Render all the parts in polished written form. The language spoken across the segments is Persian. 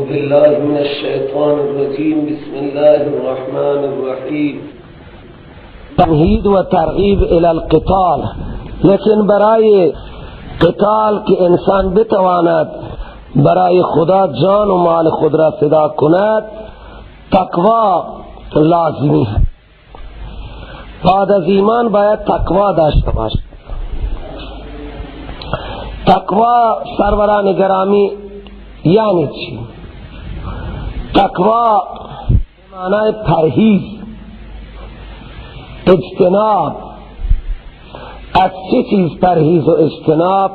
بالله من الشیطان الرجیم. بسم الله الرحمن الرحیم. تمهید و ترغیب الی القتال، لیکن برای قتال که انسان بتواند برای خدا جان و مال خود را فدا کند، تقوا لازمی ہے. بعد از ایمان باید تقوا داشته باشد. تقوا سروران گرامی یعنی چی؟ تقوا معنای پرهیز، اجتناب. از چه چیز پرهیز و اجتناب؟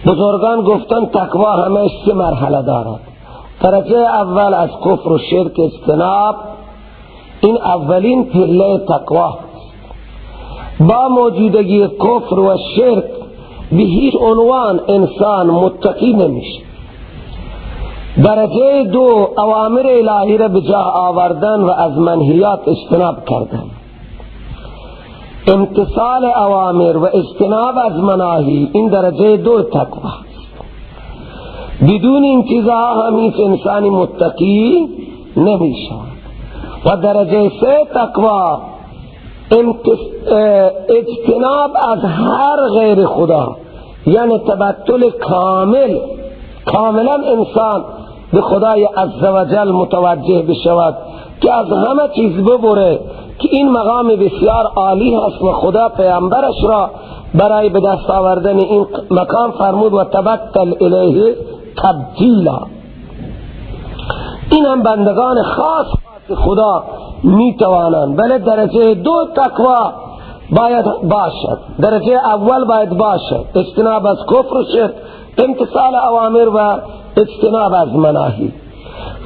بزرگان گفتن تقوا همش سه مرحله دارد. درجه اول از کفر و شرک اجتناب، این اولین پله تقوا. با موجودگی کفر و شرک به هیچ عنوان انسان متقی نمیشه. درجه دو، اوامر الهی را به جا آوردن و از منهیات اجتناب کردن. امتثال اوامر و اجتناب از مناهی، این درجه دو تقوا. بدون این چیزها هم هیچ انسانی متقی نمیشه. و درجه سه تقوا، اجتناب از هر غیر خدا، یعنی تبتل کامل، کاملا انسان به خدای عزوجل متوجه بشود که از همه چیز ببره، که این مقام بسیار عالی هست و خدا پیامبرش را برای به دست آوردن این مقام فرمود و تبتل الیه تبتیلا. این هم بندگان خاص خدا می توانند. بله، درجه دو تقوا باید باشد. درجه اول باید باشد اجتناب از کفر و شرک، امتثال اوامر و اجتناب از مناهی.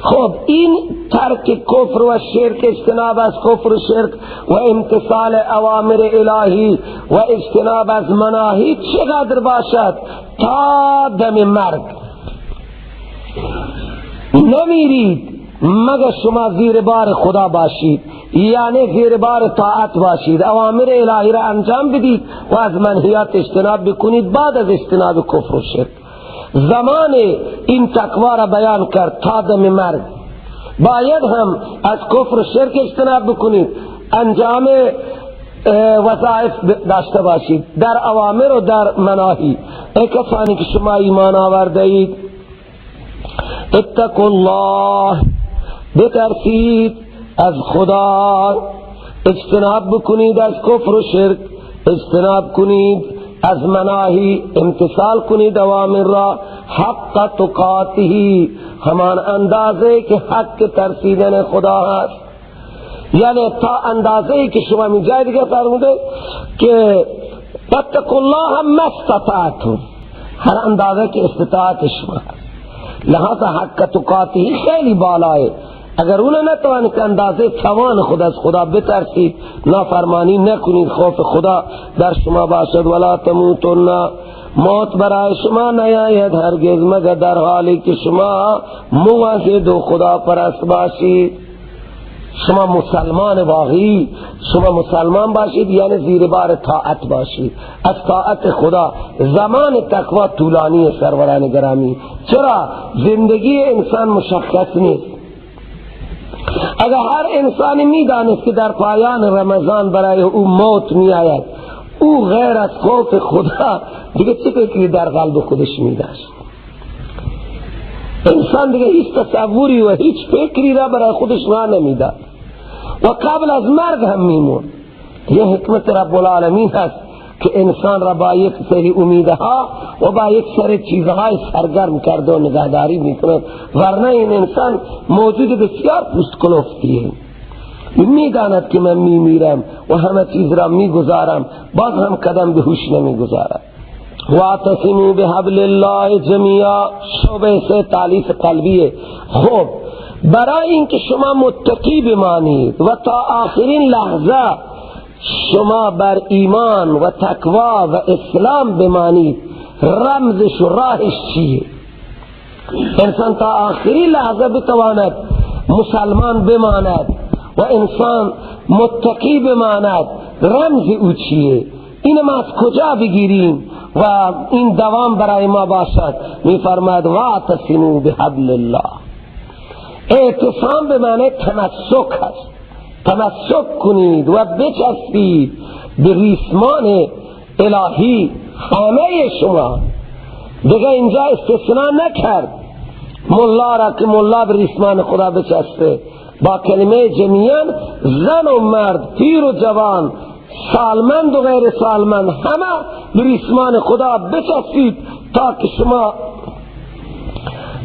خب این ترک کفر و شرک، اجتناب از کفر و شرک و امتثال اوامر الهی و اجتناب از مناهی چقدر باشد؟ تا دم مرگ نمیرید مگر شما زیر بار خدا باشید، یعنی زیر بار طاعت باشید، اوامر الهی را انجام بدید و از منهیات اجتناب بکنید. بعد از اجتناب کفر و شرک زمان این تقوا را بیان کرد تا دم مرگ. باید هم از کفر و شرک اجتناب بکنید، انجام وظایف داشته باشید در اوامر و در مناهی. ای کسانی که شما ایمان آورده اید، اتقوا الله، بترسید از خدا، اجتناب بکنید از کفر و شرک، اجتناب کنید از مناهی، امتثال کنید اوامر را، حق تقاته، همان اندازه که حق ترسیدن خدا هست. یعنی تا اندازه که شما می جای دیگه فرموده که اتقوا الله ما استطعتم، هر اندازه که استطاعت شما هست. لہذا حق تقاته خیلی بالایه. اگر اون نتوانید که اندازه توان خود از خدا بترسید، نافرمانی نکنید، خوف خدا در شما باشد. ولا تموتن، موت برای شما نیاید هرگز مگر در حالی که شما موحد و خدا پرست باشید. شما مسلمان واقعی، شما مسلمان باشید، یعنی زیر بار طاعت باشید، از طاعت خدا. زمان تقوا طولانی سروران گرامی. چرا؟ زندگی انسان مشخص نیست. اگر هر انسانی میدانست که در پایان رمضان برای او موت میآید، او غیر از خوف خدا دیگه چه فکری در قلب خودش میداشت؟ انسان دیگه هیچ تصوری و هیچ فکری را برای خودش راه نمیداد و قبل از مرگ هم میمرد. یه حکمت رب العالمین هست که انسان را با یک سری امیدها و با یک سری چیزهای سرگرم کرده و نگهداری میکند، ورنه این انسان موجود بسیار پوست کلفتیه. میداند که من میمیرم و همه چیز را میگذارم، باز هم قدم به هوش نمیگذارم. واعتصموا بحبل الله جمیعا، شعبه سه تالیف قلبیه. خب برای اینکه شما متقی بمانید و تا آخرین لحظه شما بر ایمان و تقوا و اسلام بمانید، رمزش و راهش چیه؟ انسان تا آخرین لحظه بتواند مسلمان بماند و انسان متقی بماند، رمز او چیه؟ این ما از کجا بگیریم و این دوام برای ما باشد؟ میفرماید واعتصموا بحبل الله. اعتصام به معنی تمسک هست. تمسک کنید و بچسبید به ریسمان الهی همه شما. دیگه اینجا استثناء نکرد ملا را که ملا به ریسمان خدا بچسبه. با کلمه جمیعا زن و مرد، پیر و جوان، سالمند و غیر سالمند، همه به ریسمان خدا بچسبید تا که شما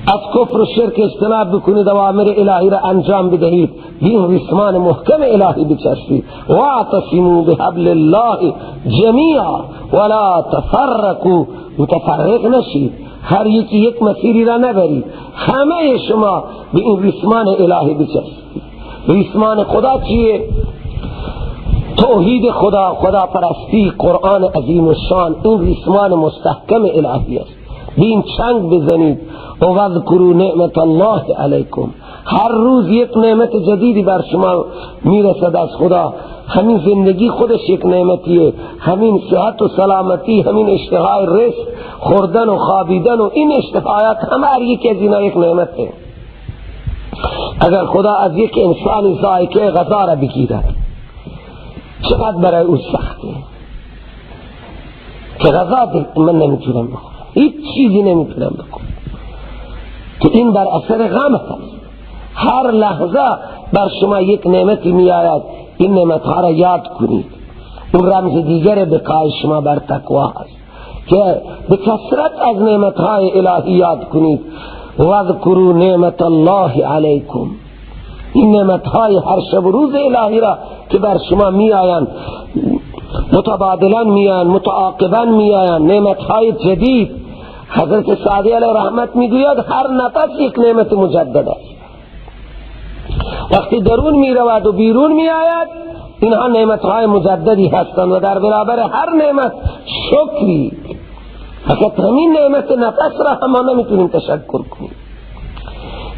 از کفر و شرک اجتناب بکنید و اوامر الهی را انجام بدهید. به این ریسمان محکم الهی بچسبید. واعتصموا بحبل الله جمیعا ولا تفرقوا. متفرق نشید، هر یکی یک مسیری را نبرید، همه شما به این ریسمان الهی بچسبید. ریسمان خدا چیه؟ توحید خدا، خدا پرستی، قرآن عظیم الشان. این ریسمان مستحکم الهی است. به این چنگ بزنید. و واذکروا نعمت الله علیکم. هر روز یک نعمت جدیدی بر شما میرسد از خدا. همین زندگی خودش یک نعمتیه، همین صحت و سلامتی، همین اشتهای رزق، خوردن و خوابیدن و این اشتهایات، همه هر یکی از اینا یک نعمته. اگر خدا از یک انسان ذائقه غذا را بگیرد چقدر برای او سخته که غذا من نمیتونم بخورم، هیچ چیزی نمیتونم بخورم، که این بر اثر غم هست. هر لحظه بر شما یک نعمتی می آید، این نعمت ها را یاد کنید. اون رمز دیگر بقای شما بر تقوا هست که به کثرت از نعمت های الهی یاد کنید. واذکروا نعمت الله علیکم. این نعمت های هر شب و روز الهی را که بر شما می آیند، متبادلا می آیند، متعاقبا می آیند، نعمت های جدید. حضرت سعدی علیه رحمت می گوید هر نفس یک نعمت مجدد است. وقتی درون می رود و بیرون می آید، اینها نعمت های مجددی هستند و در برابر هر نعمت شکری. فقط همین نعمت نفس را هم ما نمیتونیم تشکر کنیم.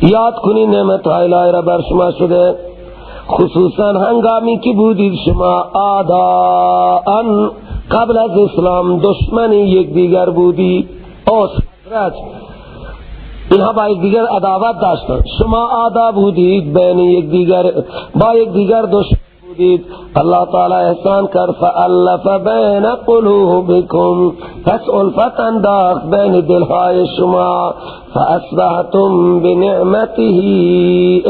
یاد کنید نعمت های الهی را بر شما شده، خصوصا هنگامی که بودید شما اعداء قبل از اسلام، دشمن یکدیگر بودید. اوس خزرج اینها با یکدیگر عداوت داشتند. شما اعدا بودید بین یکدیگر، با یکدیگر دشمن بودید. الله تعالی احسان کرد، فالف بین قلوبکم، پس الفت انداخت بین دلهای شما. فاصبحتم بنعمته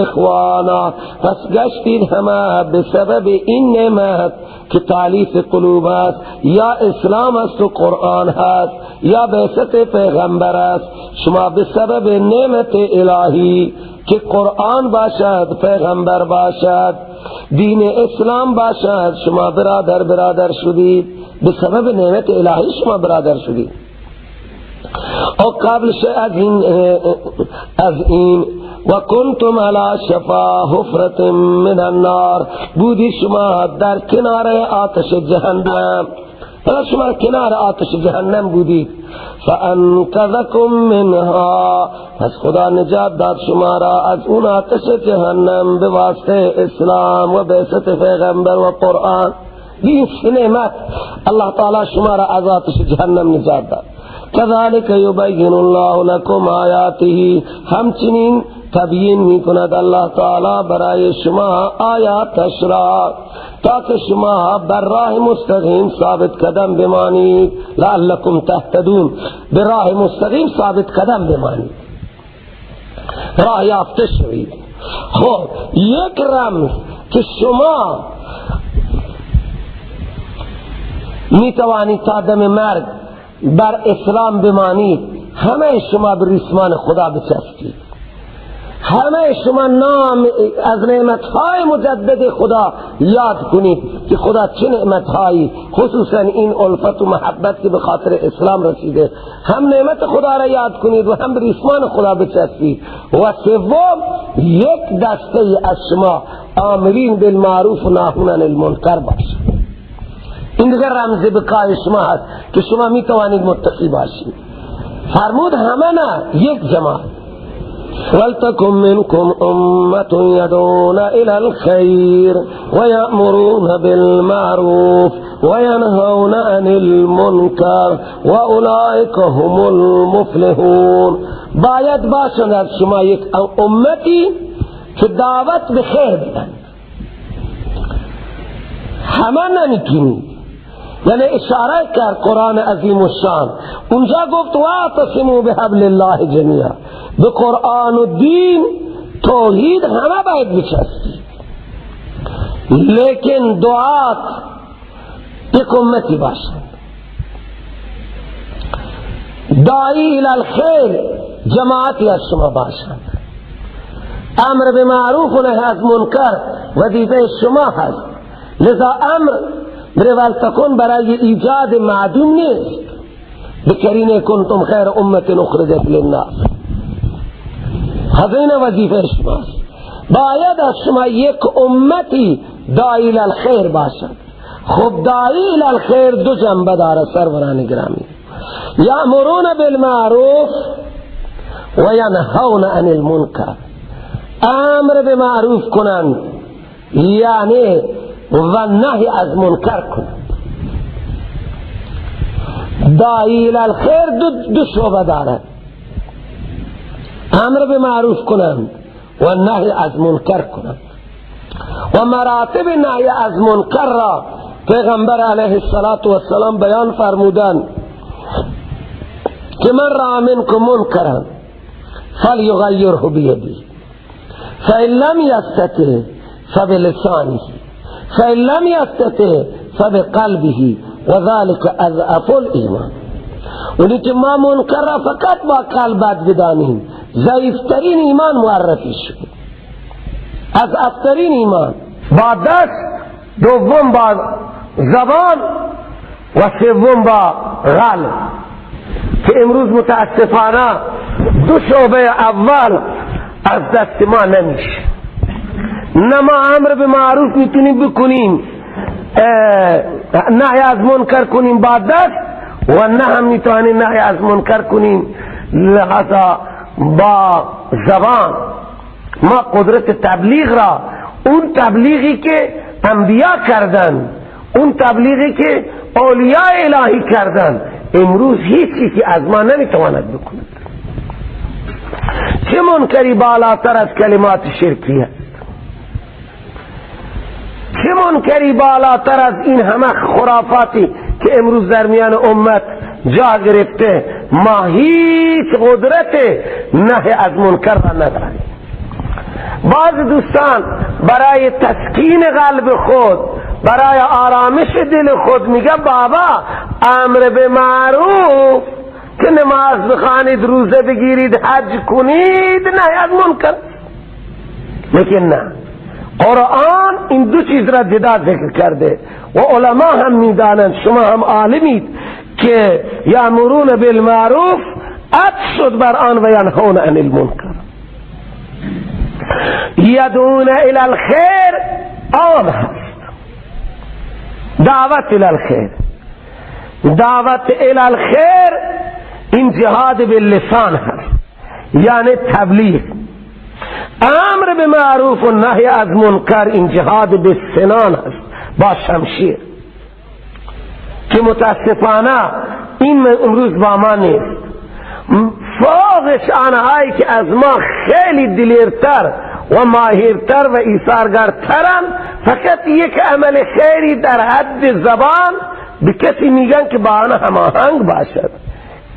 اخوانا، پس گشتید همه به سبب این نعمت که تالیف قلوب است، یا اسلام است و قرآن هست، یا بعثت پیغمبر است. شما به سبب نعمت الهی که قرآن باشد، پیغمبر باشد، دین اسلام باشد، شما برادر برادر شدید. به سبب نعمت الهی شما برادر شدید. و قبل از این و کنتم علی شفا حفرة من النار، بودی شما در کنار آتش جهنم. شما کنار آتش جهنم بودید. فانقذکم منها، پس خدا نجات داد شما را از اون آتش جهنم به واسطه اسلام و بعثت پیغمبر و قرآن. این نعمت الله تعالی شما را از آتش جهنم نجات داد. كذلك يبين الله لكم آیاته، همچنین تبیین می کند الله تعالی برای شما آیاتش را تا که شما بر راه مستقیم ثابت قدم بمانید. لعلکم تهتدون، به راه مستقیم ثابت قدم بمانید، راه یافته شوید. خب یک رمز که شما می توانید تا دم مرگ بر اسلام بمانید، همه شما به ریسمان خدا بچسبید، همه شما نام از نعمتهای مجدد خدا یاد کنید که خدا چه نعمتهایی، خصوصا این الفت و محبت که به خاطر اسلام رسیده، هم نعمت خدا را یاد کنید و هم به ریسمان خدا بچسبید. و سوم، یک دسته از شما آمرین بالمعروف و ناهون عن المنکر باشید. این دیگر رمز بقای شما هست که شما می توانید متقی باشید. فرمود همه نه، یک جماعت. ولتکن منکم امة یدعون الی الخیر ویأمرون بالمعروف وینهون عن المنکر واولئک هم المفلحون. باید باشند از شما یک امتی که دعوت به خیر بدن. همه نمیتونید، یعنی اشاره کرد قرآن عظیم الشان، اونجا گفت واعتصموا بحبل الله جمیعا، به قرآن و دین توحید همه باید بچسبید، لیکن دعات یک امتی باشند، داعی الی الخیر جماعتی از شما باشند، امر به معروف و نهی از منکر وظیفه شما هست. لذا امر ولتکن برای ایجاد معدوم نیست، بکرینه کنتم خیر امت اخرجت للناس، هذین وظیفه شماست. باید از شما یک امتی داعی الخیر باشد. خب داعی الخیر دو جنبه داره سروران گرامی، یأمرون بالمعروف و ینهون عن المنکر. امر به معروف کنند یعنی و نهی از منکر کنند. داعی الخیر دو شعبه دارد، امر به معروف کنند و نهی از منکر کنند. و مراتب نهی از منکر را پیغمبر علیه الصلاة والسلام بیان فرمودند که من رأى منکم منکرا فلیغیره بیده فإن لم یستطع فبلسانه فإن لم یستطع فبقلبه وذلك اضعف الایمان. اونی که ما منکر را فقط با قلب بد بدانیم، ضعیفترین ایمان معرفی شد، اضعفترین ایمان با دست، دوم با زبان و سوم با قلب، که امروز متاسفانه دو شعبه اول از دست ما نمیشه. نه ما امر به معروف میتونیم بکنیم، نهی از منکر کنیم با دست، و نه هم میتونیم نهی از منکر کنیم لذا با زبان. ما قدرت تبلیغ را، اون تبلیغی که انبیا کردن، اون تبلیغی که اولیاء الهی کردن، امروز هیچ چیزی از ما نمیتواند بکند. چه منکری بالاتر از کلمات شرکی است؟ چه منکری بالاتر از این همه خرافاتی که امروز در میان امت جا گرفته؟ ما هیچ قدرت نهی از منکر را نداریم. بعض دوستان برای تسکین قلب خود، برای آرامش دل خود میگه بابا امر به معروف که نماز بخوانید، روزه بگیرید، حج کنید، نهی از منکر. لیکن نه، قرآن این دو چیز را جدا ذکر کرده و علما هم میدانند، شما هم عالمید که یامرون بالمعروف عطف شد بر آن و ینهون عن المنکر. یدعون الی الخیر عام هست، دعوت الی الخیر، دعوت الی الخیر این جهاد باللسان هست، یعنی تبلیغ. امر به معروف و نهی از منکر این جهاد بالسنان هست، با شمشیر، که متاسفانه این امروز با ما نیست. فوقش آنهایی که از ما خیلی دلیرتر و ماهرتر و ایثارگرترن، فقط یک عمل خیری در حد زبان به کسی میگن که با آن هماهنگ باشد.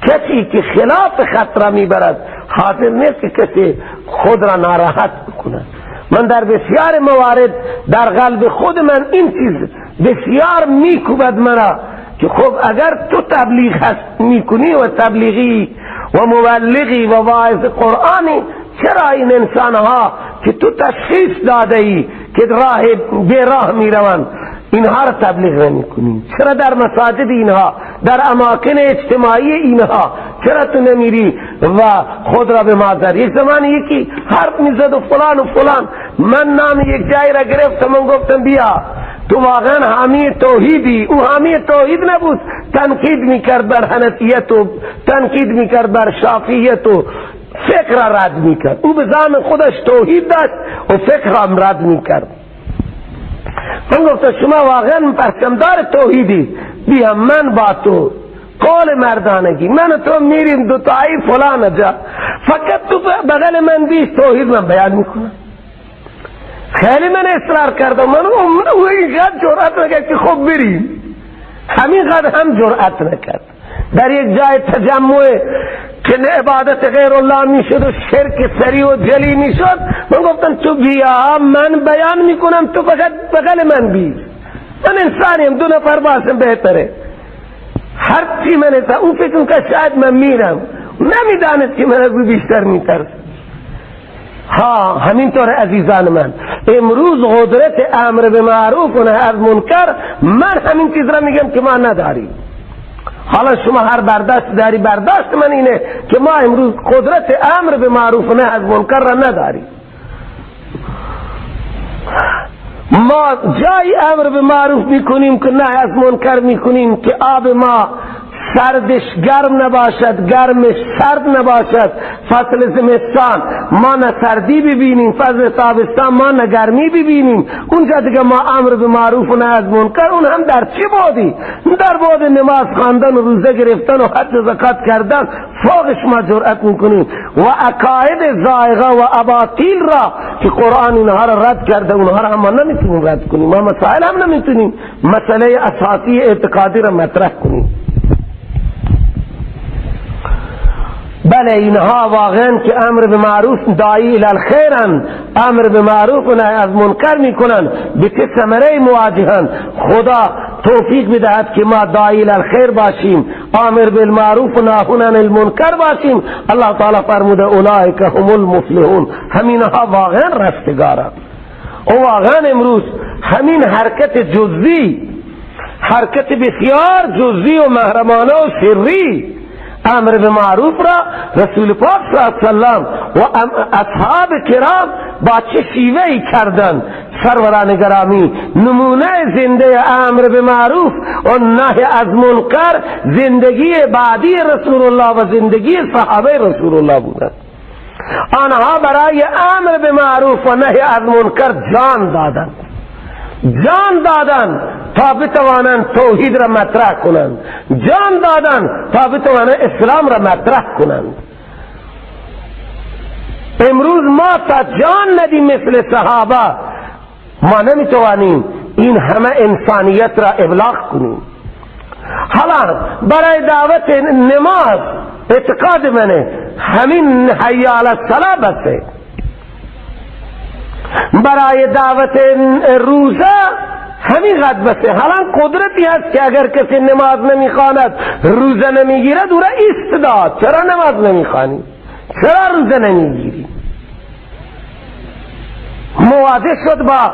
کسی که خلاف خط را میبرد حاضر نیست که کسی خود را ناراحت بکند. من در بسیار موارد در قلب خود من این چیز بسیار میکوبد مرا که خب اگر تو تبلیغ هست میکنی و تبلیغی و مبلغی و واعظ قرآنی، چرا این انسانها که تو تشخیص داده ای که راه به راه میروند اینها را تبلیغ نمی کنی؟ چرا در مساجد اینها، در اماکن اجتماعی اینها چرا تو نمیری و خود را به معذر؟ یک زمان یکی حرف میزد و فلان و فلان، من نام یک جای را گرفتم، من گفتم بیا تو واقعا حامی توحیدی. او حامی توحید نبود، تنقید میکرد بر حنفیت و تنقید میکرد بر شافعیت و فکر را رد میکرد. او به زعم خودش توحید داشت و فکر را هم رد میکرد. من گفتم شما واقعا پرچمدار توحیدی، بیا من با تو قول مردانگی، من و تو میریم دوتایی فلان جا، فقط تو بغل من بیش توحید من بیان میکنم. خیلی من اصرار کردم، من او اینقدر جرأت نکرد که خب بریم، همینقدر هم جرأت نکرد. در یک جای تجمع که عبادت غیر الله میشد و شرک سری و جلی میشد، من گفتم تو بیا من بیان میکنم، تو فقط بغل من بی، من انسانیم، دو نفر باشم بهتره. هرچی من او فکر که شاید من میرم، نمیدانست که من از او بیشتر میترسم. ها همینطور عزیزان من، امروز قدرت امر به معروف و نهی از منکر، من همین چیز را میگم که ما نداریم. حالا شما هر برداشت داری، برداشت من اینه که ما امروز قدرت امر به معروف و نهی از منکر را نداریم. ما جای امر به معروف میکنیم که نهی از منکر میکنیم که آب ما سردش گرم نباشد، گرمش سرد نباشد. فصل زمستان ما نه سردی ببینیم، فصل تابستان ما نه گرمی ببینیم. اونجا دیگه ما امر به معروف و نهی از منکر، اون هم در چی بودی؟ در بود نماز خواندن و روزه گرفتن و حج و زکات کردن. فوقش ما جرأت میکنیم و عقاید زائغه و اباطیل را که قرآن اینها را رد کرده، اونها را هم ما نمیتونیم رد کنیم، ما مسائل هم نمیتونیم مسئله اساسی اعتقادی را مطرح کنیم. بله اینها واقعا که امر به معروف داعی الی الخیرن، امر به معروف و نهی از منکر میکنن، به چه ثمره مواجهن. خدا توفیق بدهد که ما داعی الی الخیر باشیم، امر بالمعروف و ناهی عن المنکر باشیم. الله تعالی فرموده اولئک هم المفلحون، همینها واقعا رستگارن. و واقعا امروز همین حرکت جزئی، حرکت بسیار جزئی و محرمانه و سری امر به معروف را رسول پاک صلی الله علیه وسلم و اصحاب کرام با چه شیوهی کردند. سروران گرامی، نمونه زنده امر به معروف و نهی از منکر زندگی بعدی رسول الله و زندگی صحابه رسول الله بودند. آنها برای امر به معروف و نهی از منکر جان دادند، جان دادن تا بتوانند توحید را مطرح کنند، جان دادن تا بتوانند اسلام را مطرح کنند. امروز ما تا جان ندیم مثل صحابه، ما نمیتوانیم این همه انسانیت را ابلاغ کنیم. حالا برای دعوت نماز اعتقاد منه همین حی علی الصلاة بسه، برای دعوت روزه همین قد بسه. حالا قدرتی هست که اگر کسی نماز نمیخواند، روزه نمیگیرد، او را ایستاد. چرا نماز نمیخوانی؟ چرا روزه نمیگیری؟ مواجه شد با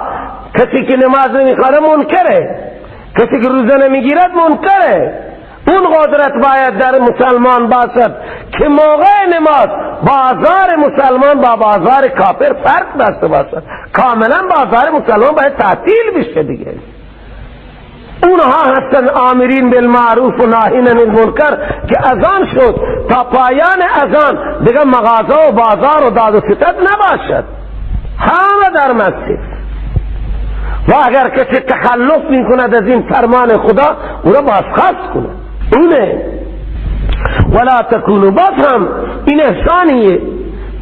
کسی که نماز نمیخوانه منکره، کسی که روزه نمیگیرد منکره. اون قدرت باید در مسلمان باشد که موقع نماز بازار مسلمان با بازار کافر فرق داشته باشد. کاملا بازار مسلمان باید تعطیل بشه دیگه. اونها هستن آمرین بالمعروف و ناهین عن المنکر که اذان شد تا پایان اذان دیگه مغازه و بازار و داد و ستد نباشد، همه در مسجد. و اگر کسی تخلف میکند از این فرمان خدا، او را بازخواست کند. اونه ولا تکونو. باز هم این احسانیه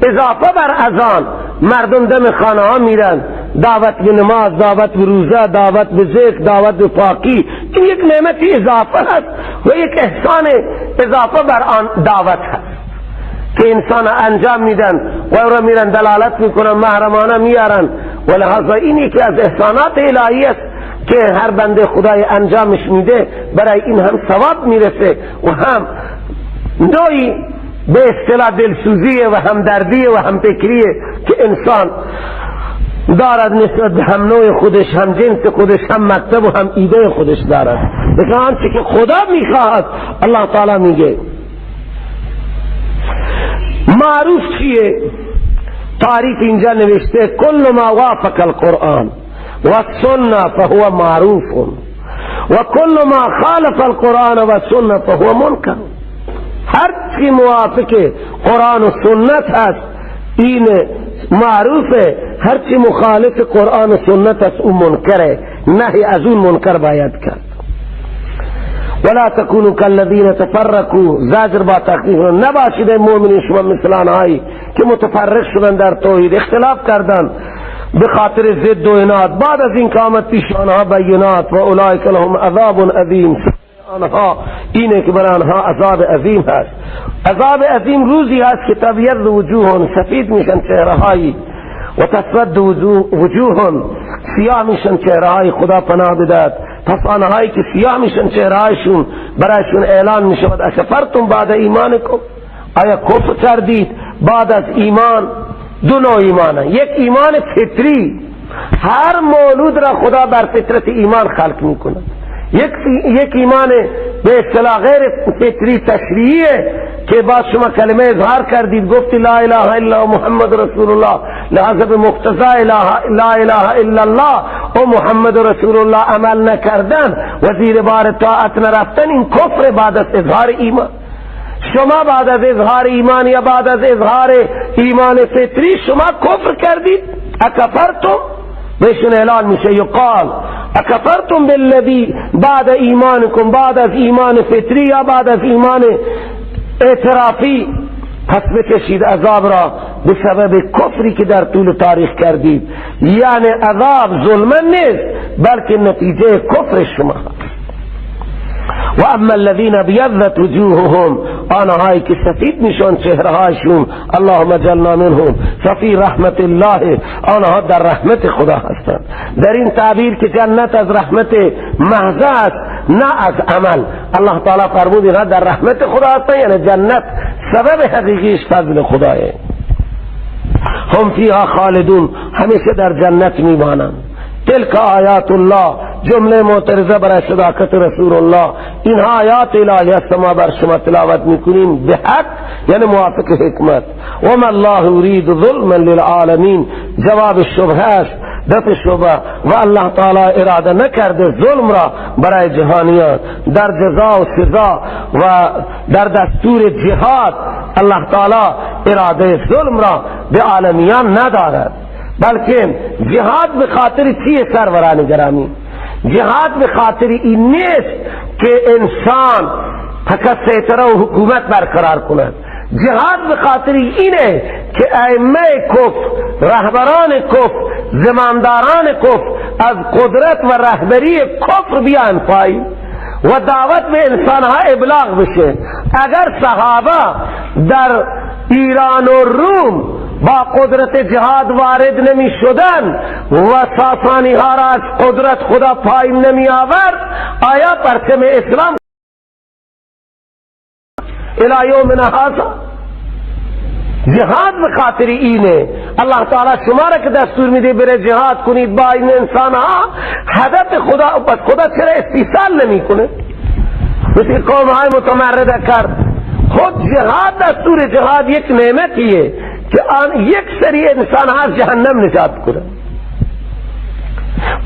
اضافه بر اذان، مردم دم خانه ها میرن، دعوت به نماز، دعوت به روزه، دعوت به ذکر، دعوت به پاکی. این یک نعمت اضافه هست و یک احسان اضافه بر آن دعوت هست که انسان انجام میدن و او را میرن دلالت میکنن، محرمانه میارن. و لحاظا این یکی از احسانات الهی است که هر بنده خدای انجامش میده، برای این هم ثواب میرسه و هم نوعی به اصطلاح دلسوزیه و همدردیه و هم فکریه که انسان دارد نسبت به هم نوع خودش، هم جنس خودش، هم مکتب و هم ایده خودش دارد. لیکن آنچه که خدا میخواهد، الله تعالی میگه معروف چیه؟ تعریف اینجا نوشته کل ما وافق القرآن والسنة فهو معروف و کل ما خالف القرآن والسنة فهو منکر. هر چی موافق قرآن و سنت هست این معروفه، هر چی مخالف قرآن و سنت است اون منکره، نهی از اون منکر باید کرد. ولا تکونوا کالذین تفرقوا، زجر با تخفیف، نباشید مؤمنین شما مثل آنهایی که متفرق شدن در توحید، اختلاف کردن به خاطر ضد و عناد، بعد از این که آمد پیش آنها بینات، و اولئک لهم عذاب عظیم، آنها اینه که بر آنها عذاب عظیم هست. عذاب عظیم روزی هست که تبیض وجوهن، سفید میشن چهرههایی، و تسود وجوهن، سیاه میشن چهرههای، خدا پناه بدهد. پس آنهایی که سیاه میشن چهرهایشون، برایشون اعلان میشود اکفرتم بعد ایمانکم، آیا کفر کردید بعد از ایمان؟ دو نوع ایمانه، یک ایمان فطری، هر مولود را خدا بر فطرت ایمان خلق میکند. یک ایمان به اصطلاح غیر فطری تشریعیه که بعد شما کلمه اظهار کردید، گفتی لا اله الا محمد رسول الله، لحظه به مقتضای لا اله الا الله و محمد رسول الله عمل نکردن و زیر بار طاعت نرفتن، این کفر بعد از اظهار ایمان. شما بعد از اظهار ایمان یا بعد از اظهار ایمان فطری شما کفر کردید، اکفرتم، بهشون اعلان میشه یقال اکفرتم بالذی بعد ایمانکم، بعد از ایمان فطری یا بعد از ایمان اعترافی، پس بکشید عذاب را به سبب کفری که در طول تاریخ کردید. یعنی عذاب ظلم نیست بلکه نتیجه کفر شما. و اما الذین ابیضت وجوههم، آنهایی که سفید میشن چهرهایشون، اللهم اجعلنا منهم، ففی رحمت الله، آنها در رحمت خدا هستند. در این تعبیر که جنت از رحمت محض است نه از عمل، الله تعالی فرمود اینها در رحمت خدا هستند، یعنی جنت سبب حقیقیش فضل خدایه. هم فیها خالدون، همیشه در جنت میمانند. تلک آیات الله، جمله معترضه برای صداقت رسول الله، اینها آیات الهی است ما بر شما تلاوت میکنیم به حق، یعنی موافق حکمت. و ما الله یرید ظلما للعالمین، جواب شبهه است، دفع شبهه، و الله تعالی اراده نکرده ظلم را برای جهانیان در جزا و سزا و در دستور جهاد. الله تعالی اراده ظلم را به عالمیان ندارد، بلکه جهاد به خاطر چیه سروران گرامی؟ جهاد به خاطر این نیست که انسان فقط سیطره و حکومت برقرار کند. جهاد به خاطر اینه که ائمه کفر، رهبران کفر، زمامداران کفر از قدرت و رهبری کفر بیان پایین و دعوت به انسانها ابلاغ بشه. اگر صحابه در ایران و روم با قدرت جهاد وارد نمی شدن و ساسانی ها را از قدرت خدا پایین نمی آورد، آیا پرچم اسلام الی یومنا هذا؟ جهاد به خاطر اینه. الله تعالی شما را که دستور میده بره جهاد کنید با این انسان ها، هدف خدا، پس خدا چرا استیصال نمی کنه مثل قوم های متمرده کرد؟ خود جهاد، دستور جهاد یک نعمتیه که آن یک سری انسان ها از جهنم نجات کنه.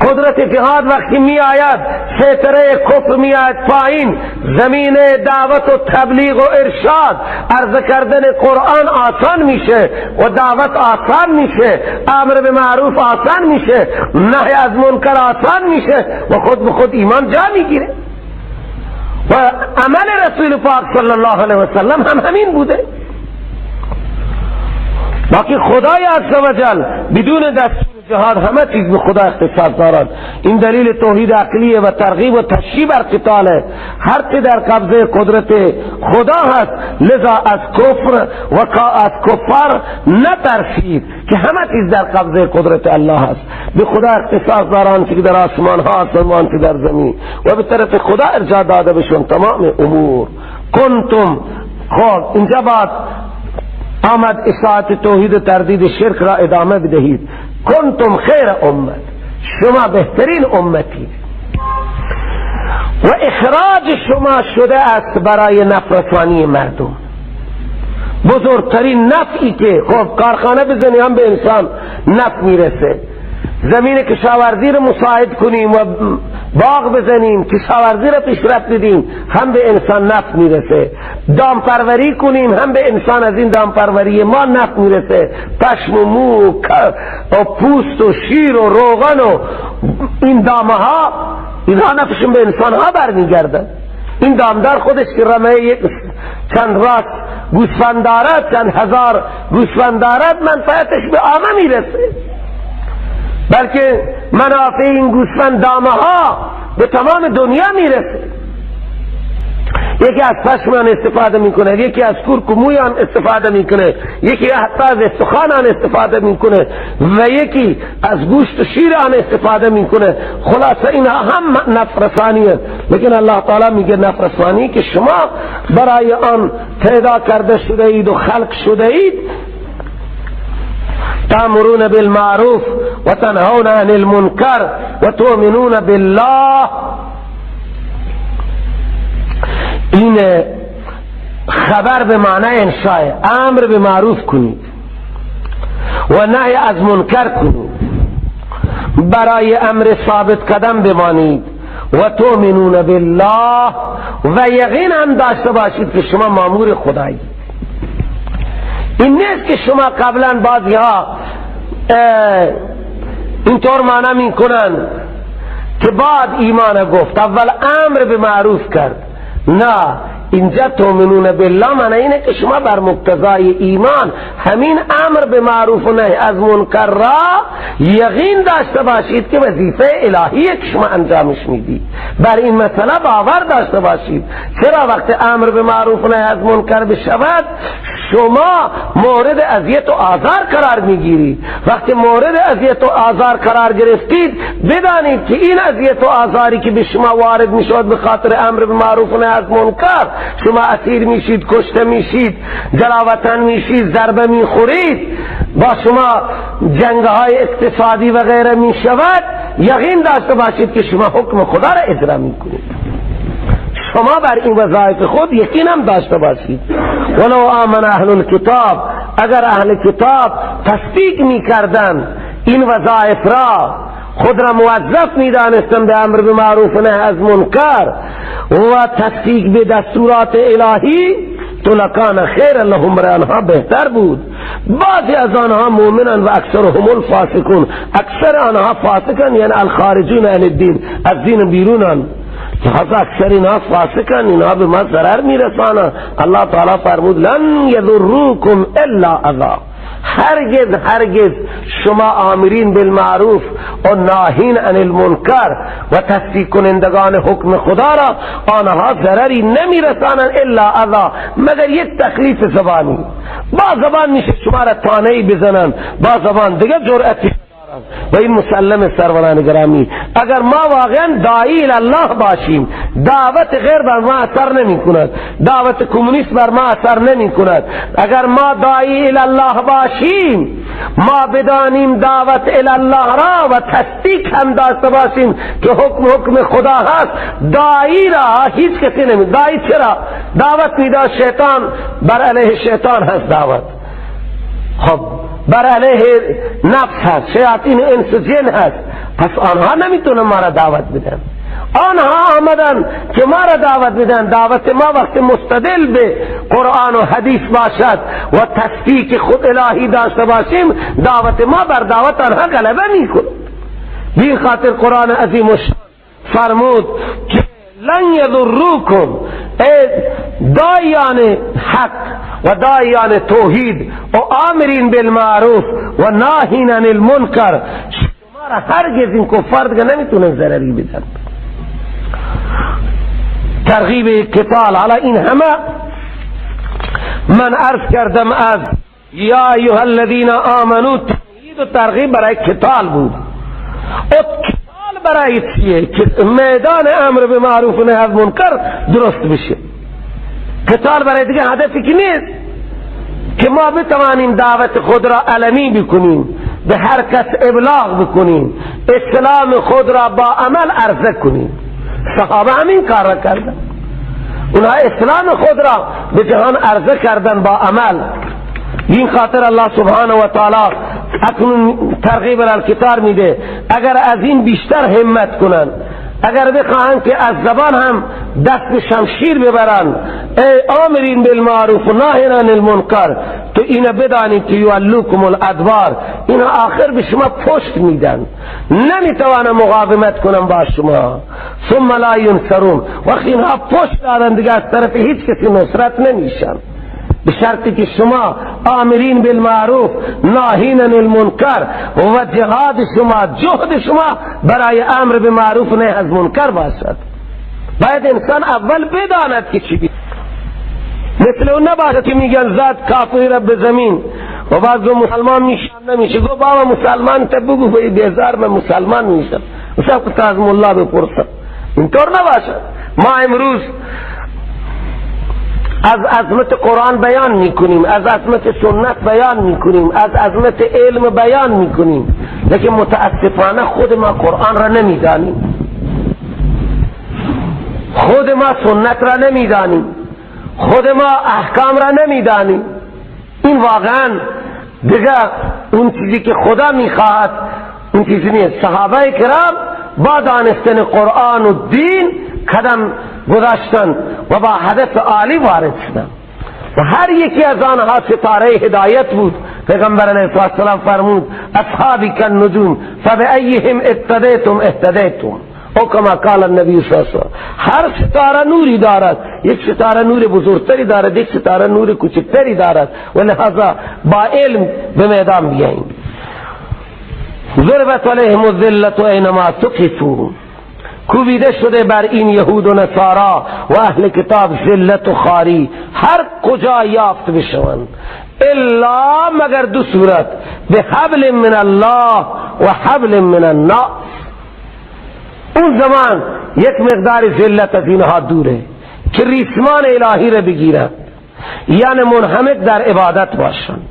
قدرت جهاد وقتی می آید، سیطره کفر می آید پایین، زمین دعوت و تبلیغ و ارشاد، عرض کردن قرآن آسان میشه و دعوت آسان میشه، امر به معروف آسان میشه، نهی از منکر آسان میشه و خود به خود ایمان جا میگیره. و عمل رسول پاک صلی الله علیه و سلم هم همین بوده. باقی خدای عزوجل بدون دستور جهاد همه چیز به خدا اختصاص دارد. این دلیل توحید عقلیه و ترغیب و تشجیع بر قتاله. هر چه در قبضه قدرت خدا هست، لذا از کفر و از کفار نترسید که همه چیز در قبضه قدرت الله هست. به خدا اختصاص دارند که در آسمان ها هستند و آنچه در زمین، و به طرف خدا ارجاع داده بشون تمام امور. کنتم، خب اینجا بعد آمد اشاعت توحید و تردید شرک را ادامه بدهید. کنتم خیر امت، شما بهترین امتی و اخراج شما شده است برای نفرسانی مردم. بزرگترین نفعی که خب کارخانه بزنی هم به انسان نفع میرسه، زمین کشاورزی رو مساعد کنیم و باغ بزنیم، کشاورزی را پیشرفت بدیم، هم به انسان نفع میرسه. دامپروری کنیم، هم به انسان از این دامپروری ما نفع میرسه. پشم و مو و پوست و شیر و روغن و این دامه ها، اینها نفعشون به انسان ها برمیگردن. این دامدار خودش که رمه یک چند راست گوسفند دارد، چند هزار گوسفند دارد، منفعتش به عامه میرسه، بلکه منافع این گوسفند دامه ها به تمام دنیا میرسه. یکی از پشم آن استفاده میکنه، یکی از کرک و موی آن استفاده میکنه، یکی حتی از استخوان آن استفاده میکنه و یکی از گوشت و شیر آن استفاده میکنه. خلاصه اینها هم نفرسانیه، لیکن الله تعالی میگه نفرسانی که شما برای آن پیدا کرده شده اید و خلق شده اید، تأمرون بالمعروف و تنهون عن المنکر و تؤمنون بالله. این خبر به معنی انشاء، امر به معروف کنید و نهی از منکر کنید، برای امر ثابت قدم بمانید و تؤمنون بالله، و یقین هم داشته باشید که شما مامور خدایید. این نیست که شما قبلا بعضی ها اینطور معنی میکنن که بعد ایمان گفت، اول امر به معروف کرد. نه، اینجا تؤمنون بالله معنی اینه که شما بر مقتضای ایمان همین امر به معروف و نهی از منکر را یقین داشته باشید که وظیفه الهیه که شما انجامش میدید، بر این مسئله باور داشته باشید. چرا وقت امر به معروف و نهی از منکر بشود شما مورد اذیت و آزار قرار میگیرید. وقتی مورد اذیت و آزار قرار گرفتید بدانید که این اذیت و آزاری که به شما وارد میشود به خاطر امر به معروف و نهی از منکر، شما اسیر میشید، کشته میشید، جلاوطن میشید، ضربه میخورید، با شما جنگ های اقتصادی و غیره میشود، یقین داشته باشید که شما حکم خدا را اجرا میکنید. شما بر این وظایف خود یقین هم داشته باشید. ولو آمن اهل الکتاب، اگر اهل کتاب تصدیق میکردن این وظایف را، خود را موظف میدانستن به امر به معروف و نهی از منکر و تصدیق به دستورات الهی، تو لکان خیر لهم، برای آنها بهتر بود. بعضی از آنها مؤمنن و اکثرهم الفاسقون، اکثر آنها فاسقن، یعنی الخارجون عن الدین، از دین بیرونن. لہذا اکثر اینها فاسقن، اینها به ما ضرر میرسانن. الله تعالی فرمود لن یضروکم الا اذی، هرگز هرگز شما آمرین بالمعروف و ناهین عن المنکر و تصدیق کنندگان حکم خدا را آنها ضرری نمیرسانند الا اذی، مگر یک تکلیف زبانی. با زبان میشه شما را طعنه‌ای بزنن، با زبان دیگه جرأتی. و این مسلم سروران گرامی، اگر ما واقعا داعی الله باشیم، دعوت غیر بر ما اثر نمی کند، دعوت کمونیست بر ما اثر نمی کند. اگر ما داعی الله باشیم، ما بدانیم دعوت الله را و تصدیق هم داشته باشیم که حکم حکم خدا هست، داعی را هیچ کسی نمی. داعی چرا دعوت میده؟ شیطان، بر علیه شیطان هست دعوت، خب بر علیه نفس هست، شیاطین انس و جن هست، پس آنها نمیتونن ما را دعوت بدن. آنها آمدن که ما را دعوت بدن. دعوت ما وقت مستدل به قرآن و حدیث باشد و تصدیق خود الهی داشته باشیم، دعوت ما بر دعوت آنها غلبه میکند. بین خاطر قرآن عظیم فرمود که لن یضروکم، ای داعیان حق و داعیان توحید و آمرین بالمعروف و ناهین عن المنکر، شما را هرگز این کفار دیگه نمیتونن ضرری بدن. ترغیب قتال علی این همه من عرض کردم از یا ایها الذین آمنو، تمهید و ترغیب برای قتال بود. قتال برای چیه؟ که میدان امر به معروف و نهی از منکر درست بشه. قتال برای دیگه هدفی که نیست که ما بتوانیم دعوت خود را علنی بکنیم، به هر کس ابلاغ بکنیم، اسلام خود را با عمل عرضه کنیم. صحابه همین کار را کردن، اونها اسلام خود را به جهان عرضه کردن با عمل. این خاطر الله سبحانه و تعالی اکنون ترغیب القتال میده. اگر از این بیشتر همت کنن، اگر بخواهند که از زبان هم دست به شمشیر ببرند، ای آمرین بالمعروف و ناهین عن المنکر، تو اینا بدانید که یولوکم الادبار، اینا آخر به شما پشت میدن، نمیتوانم مقاومت کنم با شما. ثم لا ینصرون، وقتی اینها پشت دادن دیگه از طرف هیچ کسی نصرت نمیشن، به شرطی که شما آمرین بالمعروف ناهین عن المنکر و جهاد شما، جهد شما برای امر به معروف و نهی از منکر باشد. باید انسان اول بداند که چی بی، مثل اون نباشد که میگن زد کافر را به زمین و بعد گو مسلمان میشم نمیشه، گو بابا مسلمان تا بگو بیزار من مسلمان میشم، مثلا از مولا بپرسم. اینطور نباشد. ما امروز از عظمت قرآن بیان میکنیم، از عظمت سنت بیان میکنیم، از عظمت علم بیان میکنیم، لیکن متاسفانه خود ما قرآن را نمیدانیم، خود ما سنت را نمیدانیم، خود ما احکام را نمیدانیم. این واقعا دیگه اون چیزی که خدا میخواهد اون چیزی نیست. صحابه کرام با دانستن قرآن و دین قدم گذاشتن و با هدف عالی وارد شدن و هر یکی از آنها ستاره هدایت بود. پیغمبر علیه السلام فرمود اصحابی کالنجوم فبأیهم اقتدیتم اهتدیتم، او کما قال النبی صلی الله علیه وسلم. هر ستاره نوری دارد، یک ستاره نور بزرگتری دارد، یک ستاره نور کوچکتری دارد، و لهذا با علم به میدان بیاییم. ضربت علیهم الذلة اینما ثقفوا، کوبیده شده بر این یهود و نصارا و اهل کتاب ذلت و خواری هر کجا یافت بشوند، الا مگر دو صورت، به حبل من الله و حبل من الناس. اون زمان یک مقدار ذلت از اینها دوره که ریسمان الهی را بگیرند، یعنی منحمک در عبادت باشند،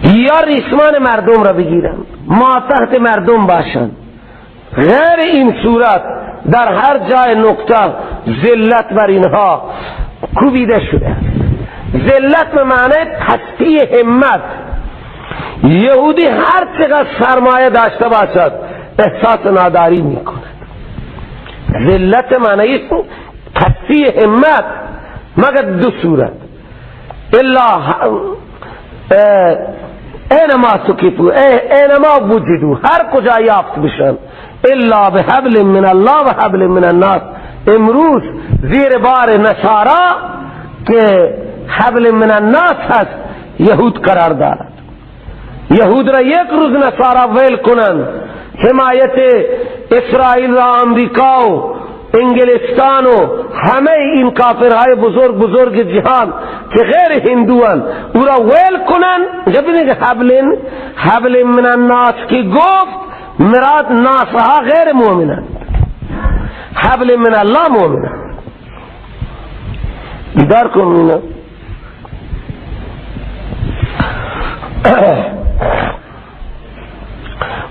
یا ریسمان مردم را بگیرند، ما تحت مردم باشند. غیر این صورت در هر جای نقطه ذلت بر اینها کوبیده شده. ذلت به معنی پستی همت. یهودی هر چقدر سرمایه داشته باشد احساس ناداری میکند. ذلت معنی پستی همت، مگر دو صورت، الا اینما سکفو اینما وجدو، هر کجا یافت بشن، الا بحبل من الله و حبل من الناس. امروز زیر بار نصارا که حبل من الناس هست یهود قرار دارد. یهود را یک روز نصارا ویل کنند، حمایت اسرائیل را امریکا و انگلستان و همه این کافرهای بزرگ بزرگ جهان که غیر هندوان او را ویل کنند. ببینید حبل من الناس که گفت مراد ناسها غیر مؤمنند، حبل من الله مؤمنند. بیدار کن اینا.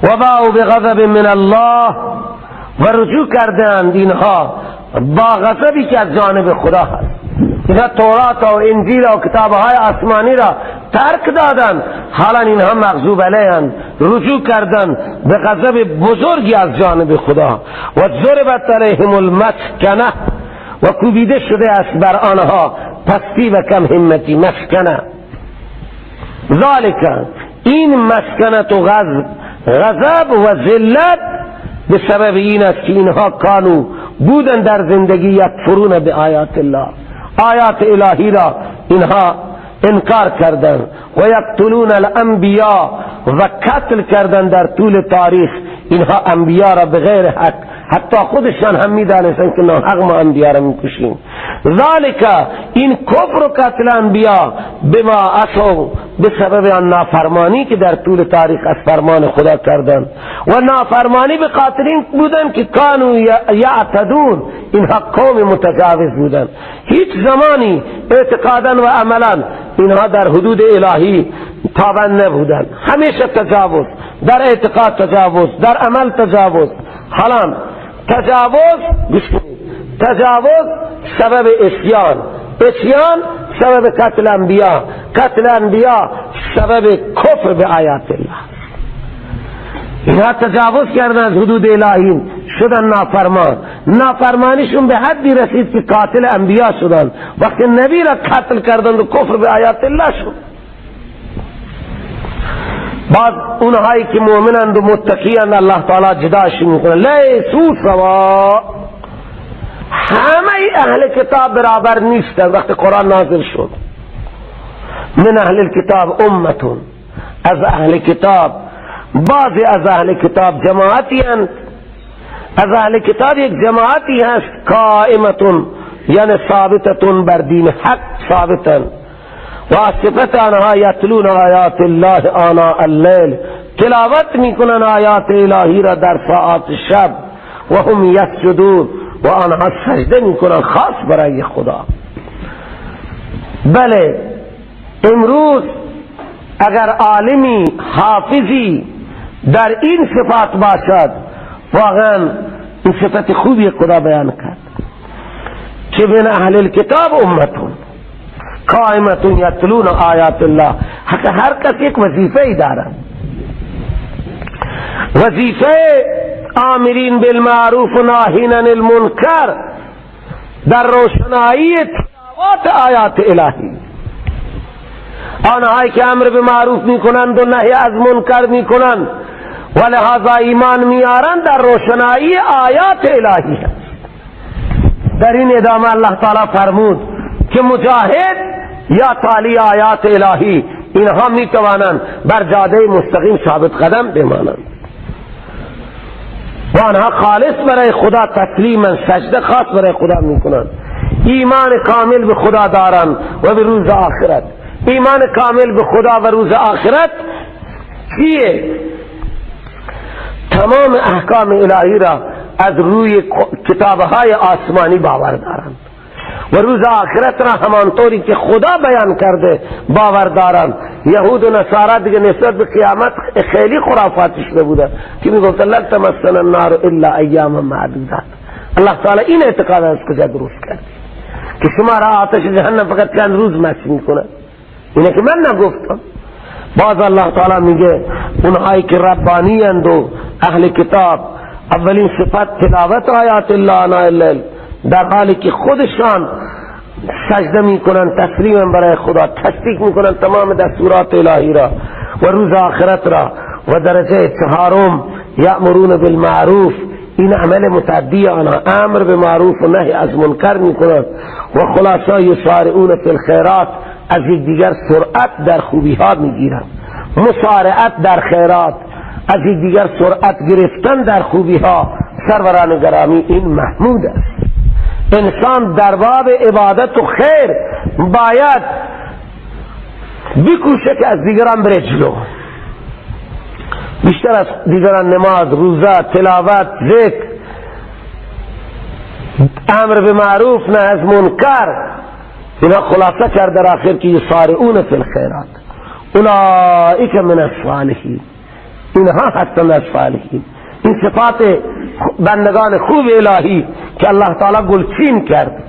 و باءوا بغضب من الله، و رجوع کردند اینها با غضبی که از جانب خدا هست. اینها تورات و انجیل و کتابهای آسمانی را ترک دادند، حالا اینها مغضوب علیهند، رجوع کردند به غضب بزرگی از جانب خدا. و ضربت علیهم المسکنه، و کوبیده شده است بر آنها پستی و کم همتی. مسکنه ذالک، این مسکنت و غضب و ذلت به سبب این است که اینها کانو بودن در زندگی یکفرون به آیات الله، آیات الهی را اینها انکار کردند، و یقتلون الانبیاء، و قتل کردند در طول تاریخ اینها انبیا را بغیر حق، حتی خودشان هم میدانستند که ناحق ما انبیا را میکشیم. ذالک، این کفر و قتل انبیا بما عصوا، به سبب آن نافرمانی که در طول تاریخ از فرمان خدا کردند، و نافرمانی به خاطر این بودند که کانوا یعتدون، اینها قوم متجاوز بودند. هیچ زمانی اعتقادا و عملا اینها در حدود الهی پابند نبودند، همیشه تجاوز، در اعتقاد تجاوز، در عمل تجاوز. حالا تجاوز، تجاوز سبب عصیان، عصیان سبب قتل انبیا، قتل انبیا سبب کفر به آیات الله. اینها تجاوز کردن از حدود الهی، شدن نافرمان. نافرمانیشون به حدی رسید که قاتل انبیا شدن. وقتی نبی را قتل کردن و کفر به آیات الله شد. بعد اونهایی که مؤمنند و متقیند الله تعالی جداشون میکنه. لیسوا سوا، همه اهل کتاب برابر نیستند. وقتی قرآن نازل شد، من اهل الکتاب امتون، از اهل کتاب بعضی از اهل کتاب جماعتی هستند، از اهل کتاب یک جماعتی هست قائمتون، یعنی ثابتتون بر دین حق ثابتن، و صفت آنها یتلون آیات الله آناء اللیل، تلاوت میکنن آیات الهی را در ساعات شب، و هم یسجدون، و آنها سجده میکنن خاص برای خدا. بله امروز اگر عالمی حافظی در این صفات باشد، واقعا این صفت خوبی خدا بیان کرد که بین اهل الکتاب امتون قائمتون یتلون آیات الله. حق هر کس یک وظیفه ای دارد، وظیفه آمرین بالمعروف و ناهین عن المنکر در روشنایی تلاوت آیات الهی. آنهایی که امر به معروف میکنند و نهی از منکر میکنند و لحاظا ایمان میارند در روشنایی آیات الهی هست. در این ادامه الله تعالی فرمود که مجاهد یا تالی آیات الهی اینها میتوانند بر جاده مستقیم ثابت قدم بمانند و آنها خالص برای خدا تسلیما، سجده خاص برای خدا میکنند، ایمان کامل به خدا دارند و به روز آخرت. ایمان کامل به خدا و روز آخرت چیه؟ تمام احکام الهی را از روی کتابهای آسمانی باور دارند و روز آخرت را همانطوری که خدا بیان کرده باور دارند. یهود و نصارا دیگه نسبت به قیامت خیلی خرافات شده بوده که میگفتن لن تمسنا النار الا ایاما معدودات. الله تعالی این اعتقاد از کجا درست کرد که شما را آتش جهنم فقط چند روز مس میکنه؟ اینه که من نگفتم. باز الله تعالی میگه اونهایی که ربانی اند و اهل کتاب، اولین صفت تلاوت آیات الله آناء اللیل، در حالی که خودشان سجده میکنن، تسلیم برای خدا، تصدیق میکنن تمام دستورات الهی را و روز آخرت را. و درجه چهارم یأمرون بالمعروف، این عمل متعدی آنها، امر به معروف و نهی از منکر میکنن. و خلاصه یسارعون فی الخیرات، از یکدیگر سرعت در خوبی ها میگیرند، مسارعت در خیرات، از یکدیگر سرعت گرفتن در خوبی ها. سروران گرامی این محمود است. انسان در باب عبادت و خیر باید بکوشه که از دیگران بره جلو، بیشتر از دیگران نماز، روزه، تلاوت، ذکر، امر به معروف، نه از منکر. اینا خلاصه کرد در آخر که یسارعون فی الخیرات اولئک من الصالحین، اینها هستند از صالحین. این صفات بندگان خوب الهی که الله تعالی گلچین کرد